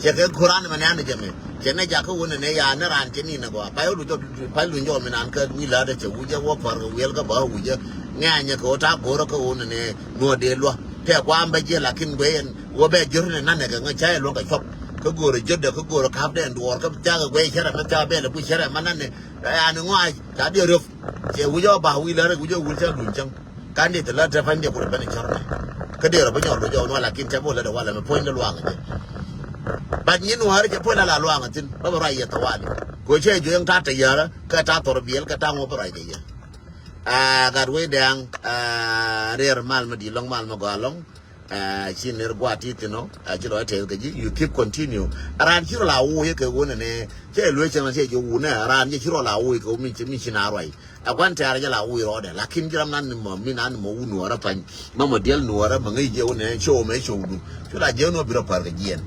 Cɛ kɛ kuran mɛ ni an jɛ mɛ cɛ nɛ jakä wun nɛ ya nɛ ran cɛ ni nɛ gɔa pay wun jɔ pay wun jɔ mi nan kä wi la dɛ cɛ wujɛ wä pär kɛ wiɛl kä ba wujɛ. Ŋɛ anyɛ kɛ wä ta go̱rä kä wun nɛ nuɔ dee lua tɛ kua mbɛ jɛ lakin guɛ yɛn wä bɛ jör nɛ nanɛ kɛ ŋɛ ca yɛ luɔn kɛ cɔp kä go̱rä jör dɛ kä go̱rä kap dɛ duɔr kä ca kɛ guɛ cɛ rɛ mɛ ca bɛ lɛ bu cɛ rɛ mɛ nanɛ. Ani ŋɔa ca dee röp cɛ wujɛ wä ba wi la rɛ wujɛ wul ca lun cäŋ. Kan di ti la te pany di kuri beni cɔr ni. Kä di rɔ bi nyɔr bi jɔw nuɔ lakin cɛ bi wä lɛ di walɛ mi puɔ̱ny di luaŋ di. But nyin nuɔri cɛ puɔ̱ny la la luaŋ thin ba bi ruac yɛ thawali. Ko cɛ jueŋ ta te yärä kä ta thor biɛl kä ta ŋuɔ bi ruac kɛ yɛ. Aa gat wei dɛŋ aa riɛr mal mi di lɔŋ mal mi gɔa lɔŋ. Aa ci ner gua ti thin ɔ aa ci lɔ tɛth kɛ ji̱ you keep continue. Ran ci rɔ la wuɔ yɛ kɛ wunɛ ni cɛ luee cɛ na cɛ ji̱ wunɛ ran cɛ ci rɔ la wuɔ yɛ kɛ wun mi ci mi ci na ruac. A guan tɛ̈r jɛ la wuc rɔɔdɛ lakin ji̱ ram nan ni mɔ mi nan ni mɔ wun nuɔrä pany. Ma mɔ diɛl nuɔrä ma ŋäc jɛ wun nɛ show mɛ show du. Cu la jɛ wun wä bi rɔ pär kɛ jiɛn.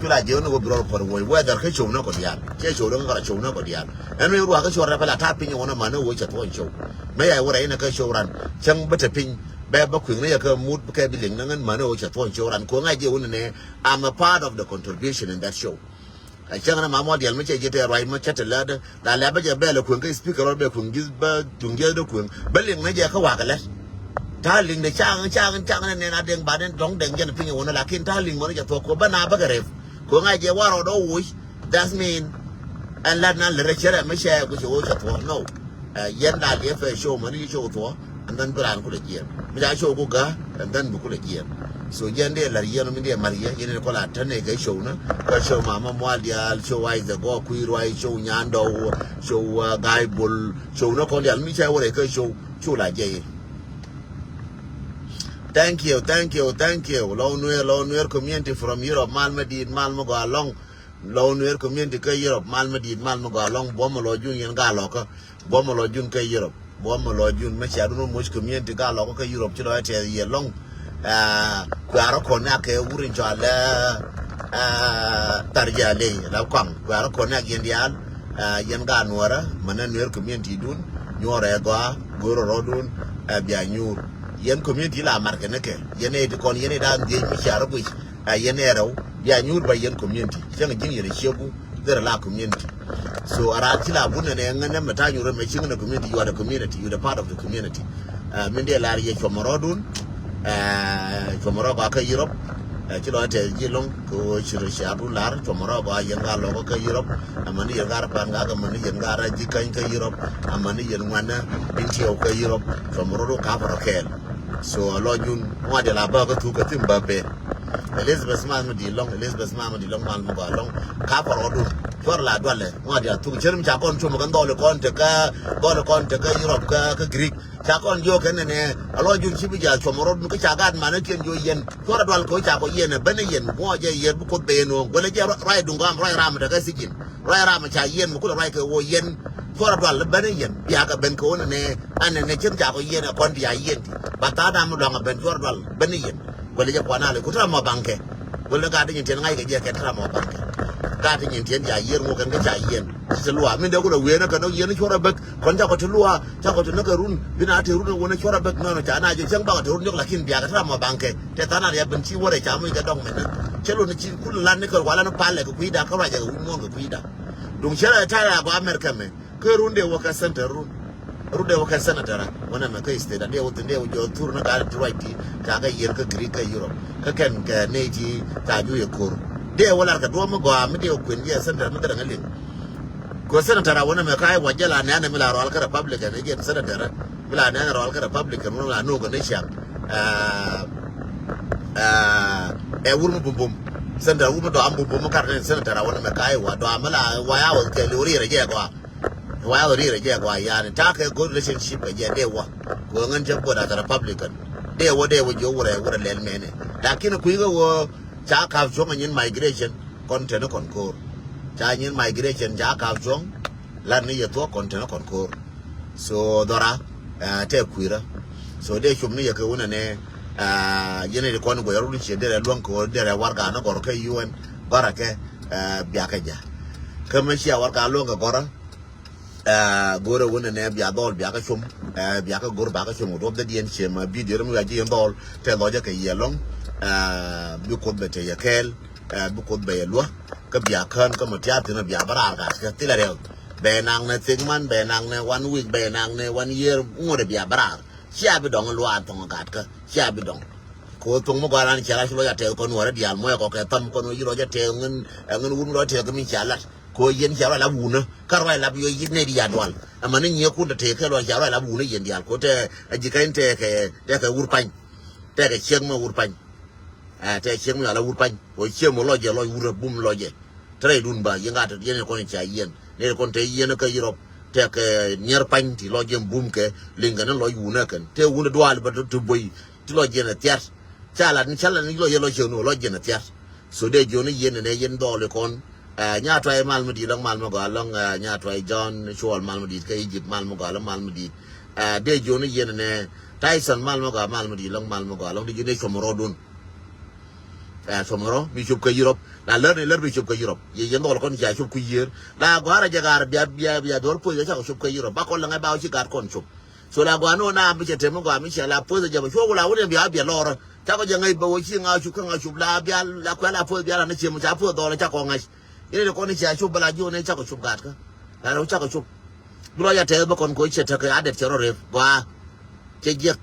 Cu la jɛ wun wä bi rɔ pär wuɔc whether kä show nä kɔ diaal cɛ show dɔŋ kɛ la show nä kɔ diaal. Ɛn wä ruakä show rɛ pɛ la ta̱a̱ piny wun mani wä cɛ thuɔ̱ny show. Mɛ ya wä rɛ inɛ kä show ran cäŋ bä te piny bɛ bä kuiŋ ni yɛ kä mut kɛ bi liŋ ni ŋän mani wä cɛ thuɔ̱ny show ran ko ŋa̱c jɛ wun nɛ. I'm a part of the contribution in that show. Ɛ cäŋ ni ma muɔl diɛl mi cɛ ji̱ tɛ ruac mi cä te lät. La lɛ bä jɛ bɛl ɛ kueŋ kä speaker rɔ bɛ kueŋ ji̱ bä duŋ ji̱ dee kueŋ bä liŋ ni jɛ kä wakɛ lät. Ta̱a̱ liŋ de caŋ caŋ caŋ ni nɛn a deŋ ba ni dɔ̱ŋ deŋ jɛn piny wun ni lakin ta̱a̱ liŋ mɔni jɛ thuɔk ko bä na bä kɛ rep. Ko ŋa̱c jɛ warɔ dɔ wuc. That's mean ɛn lät na lät rɛ cɛ rɛ mi cɛ ku cɛ wä cɛ thuɔk no. Ɛ yɛn da̱a̱ liɛpɛ show mäni ci show thuɔ̱ɔ̱. And then bi raan kulɛ jiɛɛn mi ca show ku gä. And then bi kulɛ jiɛɛn. So yɛn dee lar yɛn mi dee mar yɛ yɛn dee kɔla tän ɛ kɛ show nä. Kɛ show mama mual diaal show Isaac gɔ kui̱ ruac show nyandɔw show guy bol show nä kɔn diaal mi ca wä rɛ kɛ show. Show la jɛ yɛ. Thank you, thank you, thank you. Lɔw Nuer, Lɔw Nuer community from Europe mal mi diit mal mi gɔaa lɔŋ. Lɔw Nuer community kä Europe mal mi diit mal mi gɔaa lɔŋ buɔm mi lɔ jun yɛn gaa lɔkä. Buɔmɔ lɔ jun kä Europe. Buɔmɔ lɔ jun mɛ cia dun moc community ka lɔ kä Europe ci lɔ tɛ yɛ lɔŋ. Kuarɔ kɔn ya kɛ wurin cɔal tar ja ley la kɔŋ kuarɔ kɔn ya yɛn dial. Yɛn ka nuɔrɛ mɛ nɛ nuɛr community dun nyuɔrɛ gɔa. Gorɔ rɔ dun bia nyur. Yɛn community la markɛ nɛ kɛ yɛn ɛ ti kɔn yɛn ɛ dan dhiec mi cia rɔ guic. Yɛn ɛ rɛw bia nyur ba yɛn community cɛŋ ji̱n yɛn ɛ cieku. Thirɛ la community. So a raan ci la bun nɛ nɛ ŋän nɛ mɛ ta̱a̱ nyurä mɛ ci ŋän nɛ community, you are the community, you are the part of the community. Min dee lar yɛ cuɔmɔ rɔɔdun. Cuɔmɔ rɔɔk a kä Europe. Ɛ, ci lɔ tɛth ji̱ lɔ̱ŋ kɛ ɣöö ci rɔ ciaar du lar cuɔmɔ rɔ gɔaa yɛn ka lɔk kä Europe. Amäni yɛn ka rɔ pan ka kɛ mäni yɛn ka rɔ ji̱ käny kä Europe. Amäni yɛn ŋuanä in tiɛw kä Europe cuɔmɔ rɔ du ka pärɔ kɛɛl. So a lɔ jun ŋuat yɛ la bä kä thuk kɛ thim bä ben. Elizabeth Math mi di̱i̱t lɔ̱ŋ, Elizabeth Math mi di̱i̱t lɔ̱ŋ mal mi gɔaa lɔ̱ŋ ka pärɔ dun cuɔr la dualɛ ŋuat yɛ la thuk cär mi ca kɔn cuɔmɔ kɛ dhɔli kɔn tekä dhɔli kɔn tekä Europe kä kä Greek. Ca kɔn jiök kɛn nɛnɛ a lɔ jun ci bi jal cuɔm rot mi kä ca gat manä kiɛn jiök yɛn cuɔr a dual kɛ ca kɔ yɛn a ben a yɛn muɔ jɛ yɛn bi kuoth ben wä wälɛ jɛ ruac duŋ gɔam ruac ram a tekɛ sijin ruac ram a ca yɛn mi kulɛ ruac kɛ wä yɛn cuɔr a dual ben a yɛn biakɛ ben kɛ wä nɛnɛ a nɛnɛ cin ca kɔ yɛn a kɔn bia yɛn ti ba tha̱a̱ŋ dam mi luaŋ a ben cuɔr a dual ben a yɛn. Wälɛ jɛ kuan a lɛ ku tera mɔ baŋkɛ. Wälɛ gat ti nyin tiɛn ŋa̱c kɛ jɛ kɛ tera mɔ baŋkɛ. Gat ti nyin tiɛn ca yiër ŋuɔ kɛn kä ca yiɛn. Ci te luaak min dee kulɛ wëë ni kɛn nɔ yiɛn cuɔr a bäk kɔn cakɔ te luaak cakɔ te ni kɛ run bi na te run a wä ni cuɔr a bäk nɔnɔ ca na jɛ cäŋ bakɔ te run nyɔk lakin biakɛ tera mɔ baŋkɛ. Tɛ tha̱a̱ŋ na riɛp ben ci wärɛ ca muc kɛ dɔŋ mɛn ni cä lun ci kul lan ni kɛ wala ni palɛ kɛ kui̱da kä ruacɛ kɛ wi̱c muɔ̱ɔ̱n kɛ kui̱da. Duŋ cä rɛ ta̱a̱ rɛ a gɔaa America mɛ. Kä run dee wä kä center run. Run dee wä kä senator wä nɛ mɛ kä state a dee wä thin dee wä jɔɔth thur ni gaa ti ruac ti ca kɛ yier kä Greek kä Europe kä kɛn kɛ ney ti ca ju yɛ ko̱r. Dee wä lar kɛ duɔ̱ɔ̱p mi gɔaa mi dee wä kuën yɛ senator mi dee rɛ ŋä liŋ. Kɛ senator a wä nɛ mɛ ka i̱ wä jɛ la nɛɛnɛ mi la rɔal kä Republican i̱ jɛn senator mi la nɛɛnɛ rɔal kä Republican wä nɛ mi la no̱o̱k kɛ ni ciaŋ. Ɛ, ɛ, ɛ wur mi bumbum. Senator wur mi dɔam bumbum mi kar ni senator a wä nɛ mɛ ka i̱ wä dɔam mi la wä ya wä kɛ liwri rɛ jɛ gɔaa. Wa ɣä ri rɛ jɛ gɔaa yani ta̱a̱ kɛ good relationship kɛ jɛ dee wä. Kɛ ɣän jɛ buɔt as a Republican dee wä dee wä jiɔ wurɛ wurɛ lɛl mɛnɛ. Lakin kui̱ kɛ wä ca ka̱p cuɔ̱ŋ a nyin migration kɔn teni kɔn ko̱r. Ca nyin migration ca ka̱p cuɔ̱ŋ lat ni yɛ thuɔ̱k kɔn teni kɔn ko̱r. So dhɔra, eh, tɛ kui̱rä. So dee cum ni yɛ kɛ wunɛ nɛ, eh, yɛn ri kɔn guɛc run ciɛ dee rɛ luäŋ kɛ wä dee rɛ warga ni gɔr kɛ U N gɔra kɛ, eh, biakɛ jɛ. Kä mɛ cia warga luäŋ kɛ gɔrä. Ɛ, go̱rɛ wä nɛnɛ bia dhɔl bia kä com. Ɛ, bia kä go̱r bia kä com kɛ duɔp dhɛ diɛn ciem a bi dier mi wiac ji̱ yɛn dhɔl tɛ dhɔcä kɛ yɛ lɔŋ. Ɛ, bi kuoth bɛ tɛ yɛ kɛɛl. Ɛ, bi kuoth bɛ yɛ luä kä bia kään kä mɔ tiath thin bia bä raar gat kä thilɛ rɛw. Bɛ naŋ nɛ thik man bɛ naŋ nɛ wan wik bɛ naŋ nɛ wan yiër ŋuɔ̱t bia bä raar. Cia bi dɔŋ luaar thɔŋ gat kä cia bi dɔŋ. Kɛ wä thoŋ mi gɔaa lan cia la ci luɔc a tɛth kɔn wä rɛ diaal muɔc kɔ kɛ tham kɔn wä ci luɔc a tɛth ŋän ɛ ŋän wun mi luɔc a tɛth kä mi cia lat. Ko yɛn cia ruac lap wunä kä ruac lap yɔ yit nɛy di ya dual. Ɛmɛ ni nyiɛ kun te tëë kɛ luac cia ruac lap wunä yɛn diaal ko tɛ a ji̱ kɛn tɛ kɛ tɛ kɛ wur pany. Tɛ kɛ ciek mɛ wur pany. Ɛ tɛ ciek mɛ ala wur pany ko ciek mɛ lɔc jɛ lɔc wurä bum lɔc jɛ. Te rɛy dun ba yɛn ka te yɛn kɔn cia yɛn nɛy kɔn te yɛn kä Europe. Tɛ kɛ niɛr pany ti lɔc jɛ bum kɛ liŋ kɛ ni lɔc wunä kɛn tɛ wunä dual ba te boy ti lɔc jɛ ni thiat. Ca lat ni ca lat ni lɔc jɛ lɔc ciek ni lɔc jɛ ni thiat. So dee jiɔni yɛn nɛ yɛn dhɔli kɔn. Ɛ, Nya Tuay mal mi di̱i̱t lɔŋ mal mi gɔaa lɔŋ, ɛ, Nya Tuay John Cuɔl mal mi di̱i̱t kä Egypt mal mi gɔaa lɔŋ mal mi di̱i̱t. Ɛ, dee jiɔni yɛn nɛ Tyson mal mi gɔaa mal mi di̱i̱t lɔŋ mal mi gɔaa lɔŋ dee jiɔni cuɔm rɔɔdun. Ɛ, cuɔm rɔ mi cuɔp kä Europe la lär ni lär mi cuɔp kä Europe yɛ yɛn dhɔli kɔn cia cuɔp ku yiër. La gɔaa rɛ jɛ gaar bia bia bia duɔl puɔth yɛ ca kɔ cuɔp kä Europe ba kɔn lɛ ŋa̱c ba wä ci gat kɔn cuɔp. So la gɔaa ni wä na mi cɛ tem mi gɔaa mi cia la puɔth yɛ jɛ bɛ cuɔp wä la wä ni bia bia lɔrä. Ca kɔ jɛ ŋäc bä wä ci ŋa cup kä ŋa cup la bial la kuɛ la puɔth bial la ni ciem ca puɔth dhɔl ca kɔ ŋa̱c. Yɛn ni kɔn ni cia cup bä la jiɔn ni ca kɔ cup gat kä. La rɛw ca kɔ cup. Bi lɔ ya tɛth bä kɔn ko cɛ tekɛ adet cɛ rɔ rep gɔaa. Cɛ jiɛk.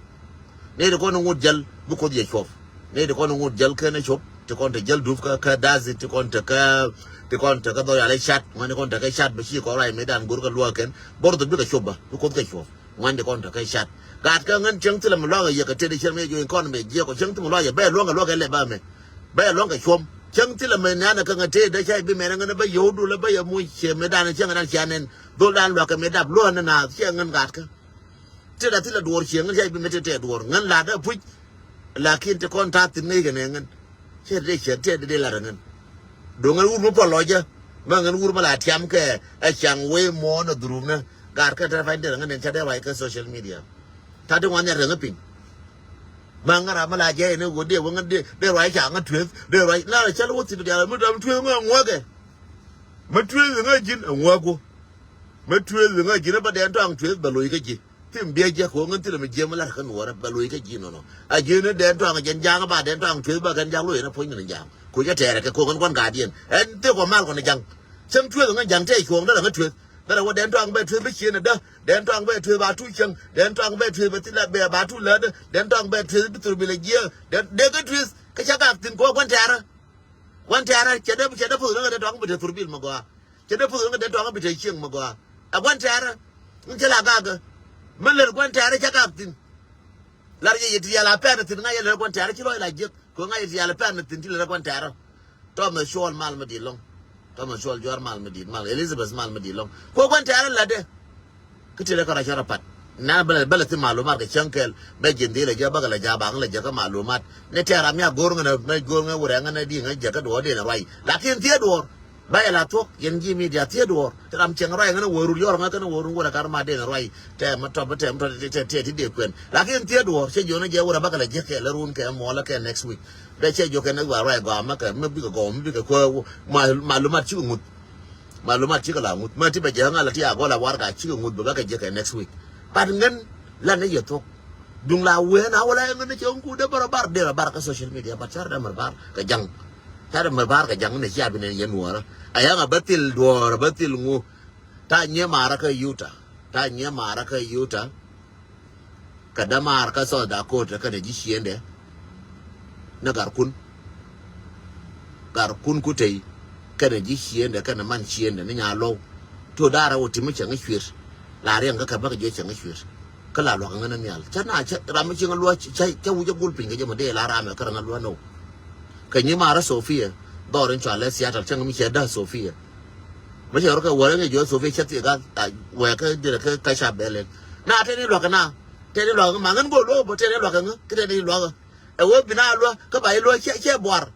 Ni ti kɔn ni ŋut jäl bi kuoth yɛ cuɔp. Ni ti kɔn ni ŋut jäl kɛn ni cup ti kɔn te jäl dup kä kä dathi ti kɔn te kä ti kɔn te kä dhɔl ya lɛ cat ŋuan ni kɔn te kä cat bi ci kɔn ruac mi dan go̱r kä luäk kɛn bor dhot bikɛ cup bä bi kuoth kɛ cuɔp. Ŋuan di kɔn tɔ kɛ cat. Gat kä ŋän cieŋ thilɛ mi luaak a yɛ kɛ tëë di cieŋ mi jɔny kɔn mɛ jiɛk ɔ cieŋ thilɛ mi luaak a yɛ bɛ luaŋ kɛ luaak kɛ lɛ ba mɛ. Bɛ luaŋ kɛ cuɔm cieŋ thilɛ mi nɛn kä ŋä tëë dee ca bi mɛn ŋän bɛ yio̱w dul bɛ yɛ muc ciɛ mi dan cieŋ dan cia nɛn dhol dan luaak kɛ mi dap luaak ni naath ciɛ ŋän gat kä. Tëë da thilɛ duɔɔr ciɛ ŋän ca bi mɛ tëë tëë duɔɔr ŋän la dee puc. Lakin ti kɔn ta̱a̱ thi̱n ŋäc kɛ nɛ ŋän. Cɛ dee cɛ tɛt dee lat ŋän. Do̱ŋ ŋän wur mi pɔl lɔcä. Mɛ ŋän wur mi la tiam kɛ ɛ caŋ wee muɔ̱ɔ̱n ɛ dhurupnä. Gaat kä tɛt pany dee ŋän nɛn ca dee ruac kä social media. Ta̱a̱ ti ŋuan nhiar kɛ ŋä piny. Mɛ ŋä ram mi la jɛ ɛn ɛ ɣöö dee wä ŋän dee dee ruac ca ŋä tueth dee ruac na la cäl wä thi̱n diaal mi dɔm tueth ŋä ŋuäkɛ. Mɛ tueth ŋä ji̱n ɛ ŋuäku. Mɛ tueth ŋä ji̱n ɛ bä dɛn tɔaŋ tueth bɛ loc kä ji̱. Thim biɛ jiɛ kɛ ɣöö ŋän thilɛ mi jiɛ mi la̱t kä nuɔɔrä bɛ loc kä ji̱ nɔnɔ. A ji̱ ni dɛn tɔaŋ jɛn ja̱a̱ŋ ba dɛn tɔaŋ tueth ba kɛn ja̱a̱ŋ loc ɛn a puɔ̱ny kɛn ja̱a̱ŋ. Koc ɛ tɛɛrɛ kɛ kɛ ɣöö ŋän gua̱n gaatdiɛn ɛn thik kɔ mal kɔn ja̱ŋ. Cäŋ tueth ŋän ja̱ŋ tɛɛ cuɔ̱ɔ̱ŋ därɛ ŋä tueth därɛ wä dɛn tɔaŋ bɛ tueth bi cieen ɛ dä dɛn tɔaŋ bɛ tueth ba tuc cäŋ dɛn tɔaŋ bɛ tueth bɛ thilɛ bɛ ba tuc lätdä dɛn tɔaŋ bɛ tueth bi thur bi lɛ jiɛ dɛn dee kä tueth. Kä cä gak thi̱n kɛ gua̱n tɛ̈rä. Gua̱n tɛ̈rä cɛ dee, cɛ dee puth ɣän kɛ dee tɔ̱a̱ŋ bi te thurbil mɛ gɔaa. Cɛ dee puth ɣän kɛ dee tɔ̱a̱ŋ bi te cieŋ mɛ gɔaa. Ɛ gua̱n tɛ̈rä. Ŋun cɛ la gak ɛ. Mi lät gua̱n tɛ̈rä cä gak thi̱n. Lar yɛ yɛ ti yal a pɛn thi̱n ŋa̱c yɛ lät gua̱n tɛ̈rä ci lɔc la jiäk. Kɛ ŋa̱c yɛ ti yal a pɛn thi̱n ci lät gua̱n tɛ̈rä. Tɔmɛ cuɔl mal mi di̱t lɔŋ. Tɔmɛ cuɔl juar mal mi di̱t mal. Elizabeth mal mi di̱t lɔŋ. Kɛ gua̱n tɛ̈rä la dee. Kä ti rɛ kä rɔ cä rɔ pat. Na bä lɛ, bä lɛ thi malumat kɛ cäŋ kɛl. Bɛ ji̱n dhil ɛ jɛ bä kɛ lɛ ja̱ baŋ lɛ jɛ kä malumat. Ni tɛɛr ram ya go̱r ŋänä, mɛ go̱r ŋä wurɛ ŋänä di ŋä jɛ kä duɔ̱ɔ̱r den ruac. Lakin thiee duɔ̱ɔ̱r. Bä yɛ la thuɔ̱k, yɛn ji̱ media thiee duɔ̱ɔ̱r. Ti ram cieŋ ruac ŋänä wurur yɔr ŋä känä wurur wurɛ kar ma den ruac. Tɛ mä tɔp, tɛ, tɛ, tɛ, tɛ, ti dee kuɛn. Lakin thiee duɔ̱ɔ̱r, cɛ jiɔn jɛ wurɛ bä kɛ lɛ jɛ kɛ lɛ run kɛ mɔlä kɛ next week. Bɛ cɛ jiɔk kɛ ni wa ruac gɔaa mä kɛ, mä bikɛ gɔaa, mä bikɛ kuɛ, ma, malumat cikɛ ŋuth. Malumat cikɛ la ŋuth. Mɛ ti bɛ jɛ ŋa̱l ti a gɔl a warɛga cikɛ ŋuth bɛ bɛ kɛ jɛ kɛ next week. But ŋän la ni yɛ thok. Duŋ la wee na wala ŋän ni cɛ ŋku dee bärä bar dee bär kä social media, but carɛ dee mɛr bar kɛ jaŋ. Carɛ dee mɛr bar kɛ jaŋ ni cia bi ni yɛ nuɔrä. A yaŋ a bä thil duɔɔr a bä thil ŋu. Ta nyɛ marä kä yuta. Ta nyɛ marä kä yuta. Kɛ dämaar kä South Dakota kɛnɛ ji̱ ciëndɛ. Ni Garkun. Garkun Kutey kɛnɛ ji̱ ciëndɛ kɛnɛ man ciëndɛ ni Nyalɔw. Ti ɣöö da̱rɛ wä ti mi cɛ ŋä cuër. La riɛŋ kä kɛ bäkɛ jiɔ cɛ ŋä cuër. Kä la luakä ŋä ni nhial. Cä na cä ram mi cieŋ lua̱ cä, cä wi̱c ɛ gul piny kɛ jɛ mɛ dee la ram ɛ kärɛ ŋä lua̱ nɔw. Kɛ nyi marä Sofia. Dhɔr in cɔalɛ Seattle cä ŋä mi cɛ da̱ Sofia. Mä cɛ rɔ kɛ wärä ŋä jiɔ Sofia cä thiek gal, a, wɛɛkä dirɛ kä, kä ca bɛlɛn. Na tɛni luakä na. Tɛni luakä ma ŋän go̱o̱l wä bä tɛni luakä ŋä, kä tɛni luakä. Ɛ wee bi na lua̱, kä ba i̱ lua̱ cɛ, cɛ buar.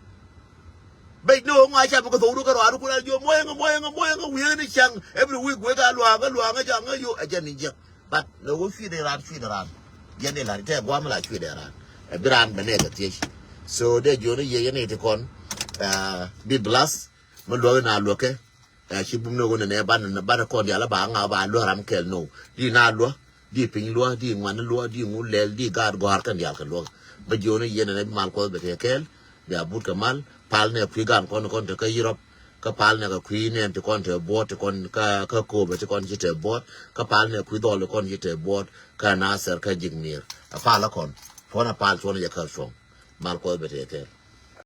Bec ni wä ŋɔa ca mi kɛ thok du kä rɔaadu kun a jiɔ muɔyɛ ŋä, muɔyɛ ŋä, muɔyɛ ŋä, wi̱i̱ ni cäŋ. Every week wek a luakä, luakä ca ŋä yo, ɛ jɛ ni jiɛk. But ni wä cui̱dɛ raan, cui̱dɛ raan. Jɛ ni la̱r tɛ guam la cui̱dɛ raan. Ɛ bi raan bɛ nɛ kɛ thiec. So dee jiɔni yɛ yɛn iti kɔn. Ɛ, bi blast. Mi luäk in a luäkɛ. Ɛ, ci bum ni wun nɛ banɛ, banɛ kɔn dial ba ŋa ba luäk ram kɛl no. Di na luäk, di piny luäk, di ŋuan luäk, di ŋu lɛl, di gaat gɔ̱a̱r kɛn dial kɛ luäk. Bä jiɔni yɛn nɛ mal kuɔth bɛ kɛ kɛl, bia but kɛ mal, pal nɛ kui̱ gan kɔn, kɔn te kä Europe, kä pal nɛ kɛ kui̱ nɛn ti kɔn te buɔt, ti kɔn kä, kä Kobe ti kɔn ci te buɔt, kä pal nɛ kui̱ dhɔl ti kɔn ci te buɔt, kä Nasir kä Jiknir. Ɛ pal kɔn, tuɔn ɛ pal cuɔn jɛ kä cuɔŋ. Mal kuɔth bɛ kɛ kɛl.